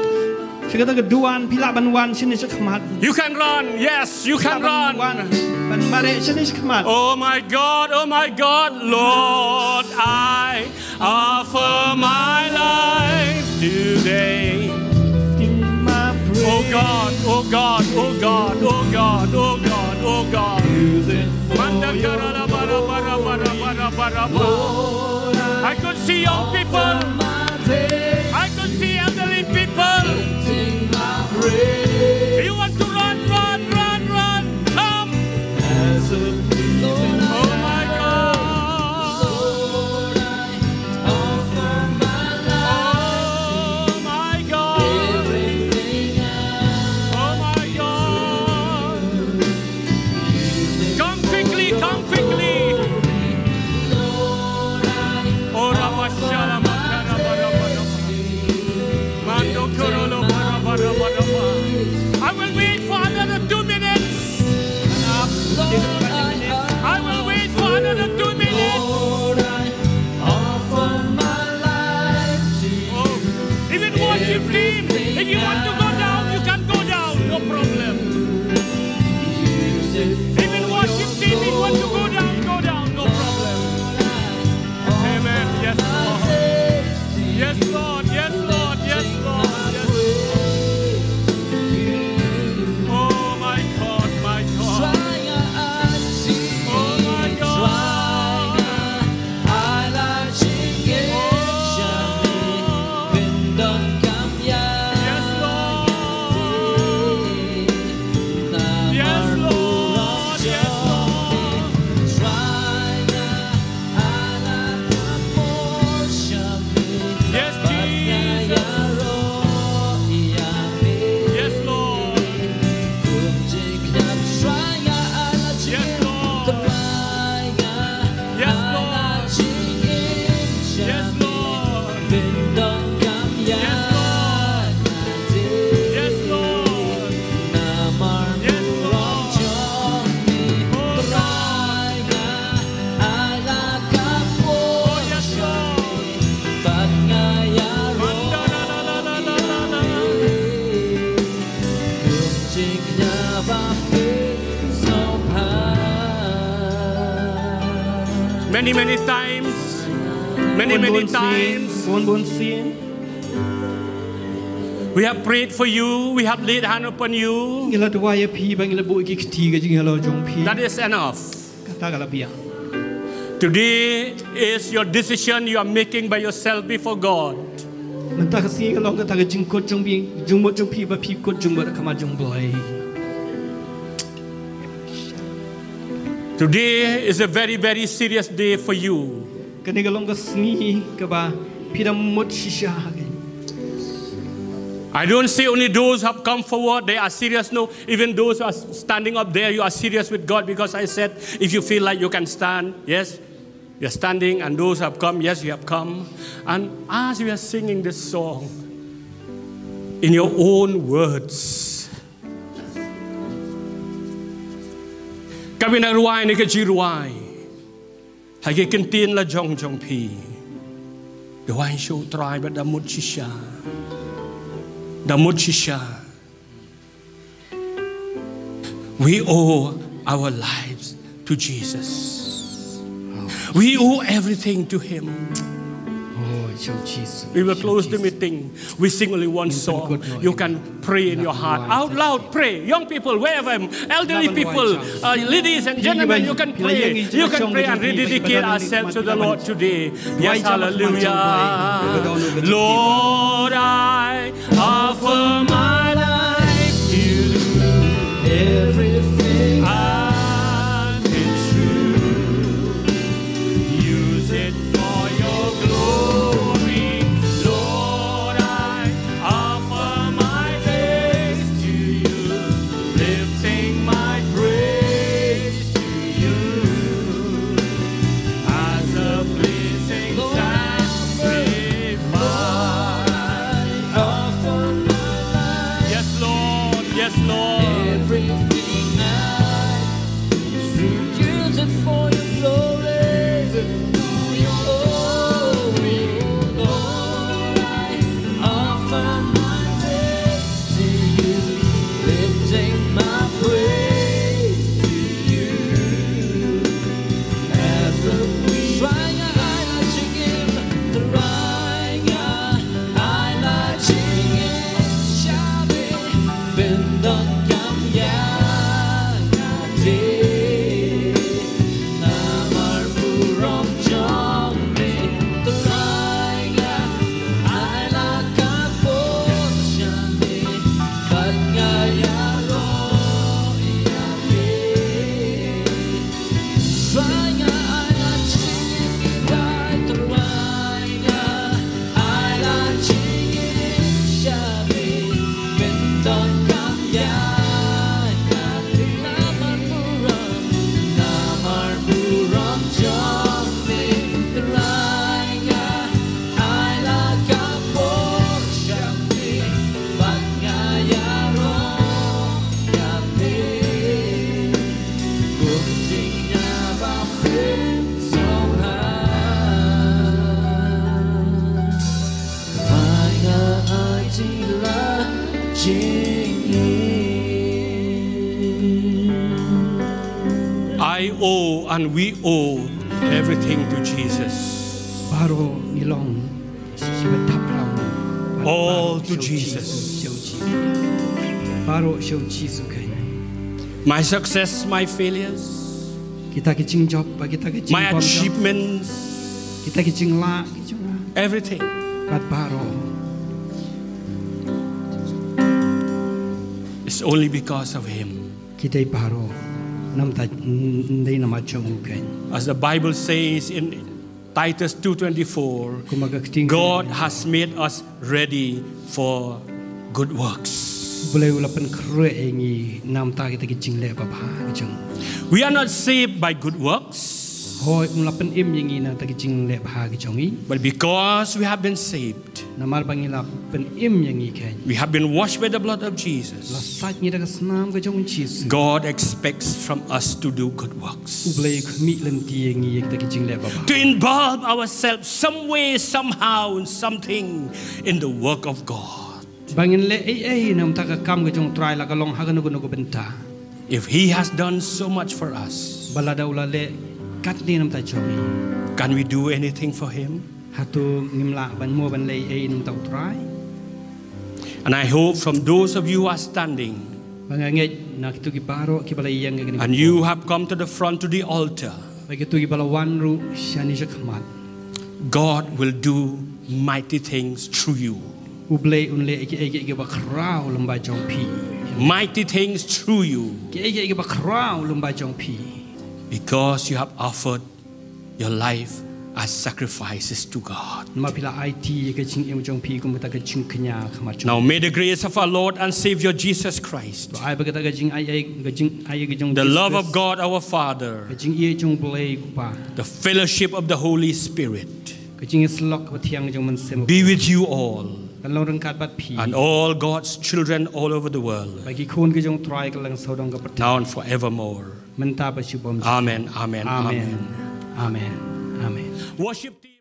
Sha kata ka duwan phi lah ban wan shane shakhmat. You can run. Yes, you can run. Ban mareh shane shakhmat. Oh my God, oh my God, Lord, I offer my life today. Oh God, oh God, oh God, oh God, oh God, oh God. Manda karala bara bara bara bara bara. I could see young people. I could see elderly people. You want to run, run, run, run. Come. Oh my God. Oh my God. Oh my God. Come quickly, come quickly. Oh, Rabashala Makara Barabara. Mando Korolo Barabara. I will wait Many, many times. Many, many times. Bun bun sien. We have prayed for you. We have laid hand upon you. Ngi la duwai ïa phi, ba ngi la buh ki kti ka jingïalor jong phi. That is enough. Kata ka la biang. Today is your decision you are making by yourself before God. Mynta ka sngi ka long kata ka jingkut jong phi, jingmut jong phi, ba phi kut jingmut ha khmat jong U Blei. Today is a very, very serious day for you. Kane ka long ka sngi kaba phi dang mut shisha ha ka. I don't say only those who have come forward, they are serious. No, even those who are standing up there, you are serious with God, because I said, if you feel like you can stand, yes, you are standing, and those who have come, yes, you have come. And as we are singing this song, in your own words, ka bynta ruwai ne ka jingrwai ha ki ktien la jong jong phi. Duwai sha U Trai ba da mut shisha. Da mut shisha. We owe our lives to Jesus. We owe everything to Him. Oh, Lord Jesus. We will close the meeting. We sing only one song. You can pray in your heart. Out loud, pray. Young people, wherever, elderly people, uh, ladies and gentlemen, you can pray. You can pray and rededicate ourselves to the Lord today. Yes, hallelujah. Lord, I offer my life to you. Everything I've been through, use it for your glory. Lord, I offer my days to you, lifting my praise to you as a pleasing sacrifice. Yes, Lord. Yes, Lord. Everything I do, use it for your glory. For your glory, Lord, I offer my days to you, lifting my praise to you. Trai nga ai la jingim, Trai nga ai la jingim sha me, pyndonkam ïa nga te. Namar burom jong me, Trai nga ai la ka bor sha me, bad nga ïaroh ïa me. Trai nga ai la jingim, Trai nga ai la jingim sha me, pyndonkam ïa nga te. Namar burom, namar burom jong me, Trai nga ai la ka bor sha me, bad nga ïaroh ïa me. Kum jingïa ba pynshong ha. Trai nga ai la jingim. I owe and we owe everything to Jesus. Baroh ngi long. All to Jesus. Baroh sha U Jisu Khrist. My success, my failures, kita ki jingjop, kita ki jingbymjop, my achievements, kita ki jinglah, ki jinglah, everything. Bad baroh. It's only because of Him. Ki dei baroh namar, dei namar jong U Khrist. As the Bible says in Titus two twenty-four, God has made us ready for good works. U Blei u la pynkhreh ïa ngi namar kita ki jingleh babha ki jong. We are not saved by good works. Hooid, um la pynim ïa ngi namar ki jingleh babha ki jong ngi. But because we have been saved, namar ba ngi la pynim ïa ngi khein. We have been washed by the blood of Jesus. La sait ngi da ka snam ka jong U Jisu. God expects from us to do good works. U Blei u khmih lynti ïa ngi ïa kita ki jingleh babha. To involve ourselves some way, somehow, in something in the work of God. Ba ngin leh ei ei namar ka kam ka jong U Trai, la ka long ha kano kano ka bynta. If He has done so much for us, ba lada u la leh katne namar jong i. Can we do anything for Him? Hato ngim lah ban mo ban leh ei namar u Trai? And I hope from those of you who are standing Ba nga ngeit na kito ki baroh kiba la ïeng ha kane ka and you have come to the front to the altar, bad kito kiba la wan ruh shane shakhmat, God will do mighty things through you. U Blei un leh kiei kiei kiba khraw lyngba jong phi. Mighty things through you. Kiei kiei kiba khraw lyngba jong phi. Because you have offered your life as sacrifices to God. Namar phi la aiti ïa ka jingim jong phi kum kata ka jingkñia ha khmat jong. Now may the grace of our Lord and Savior Jesus Christ, Ai ba kata ka jingai, ka jingai ka jong the Jesus love of Christ, God our Father, ka jingïeit jong U Blei U Kpa, the fellowship of the Holy Spirit ka jingïasyllok kaba thiang jong U Mynsiem, be with you all kan long ryngkat bad phi. and all God's children all over the world, Bad ki khun ka jong U Trai ka lang sawdong ka pyrthei. Now and forevermore. Mynta bad shibun. Amen, amen, Amen. Amen. Amen. Amen. Worship team.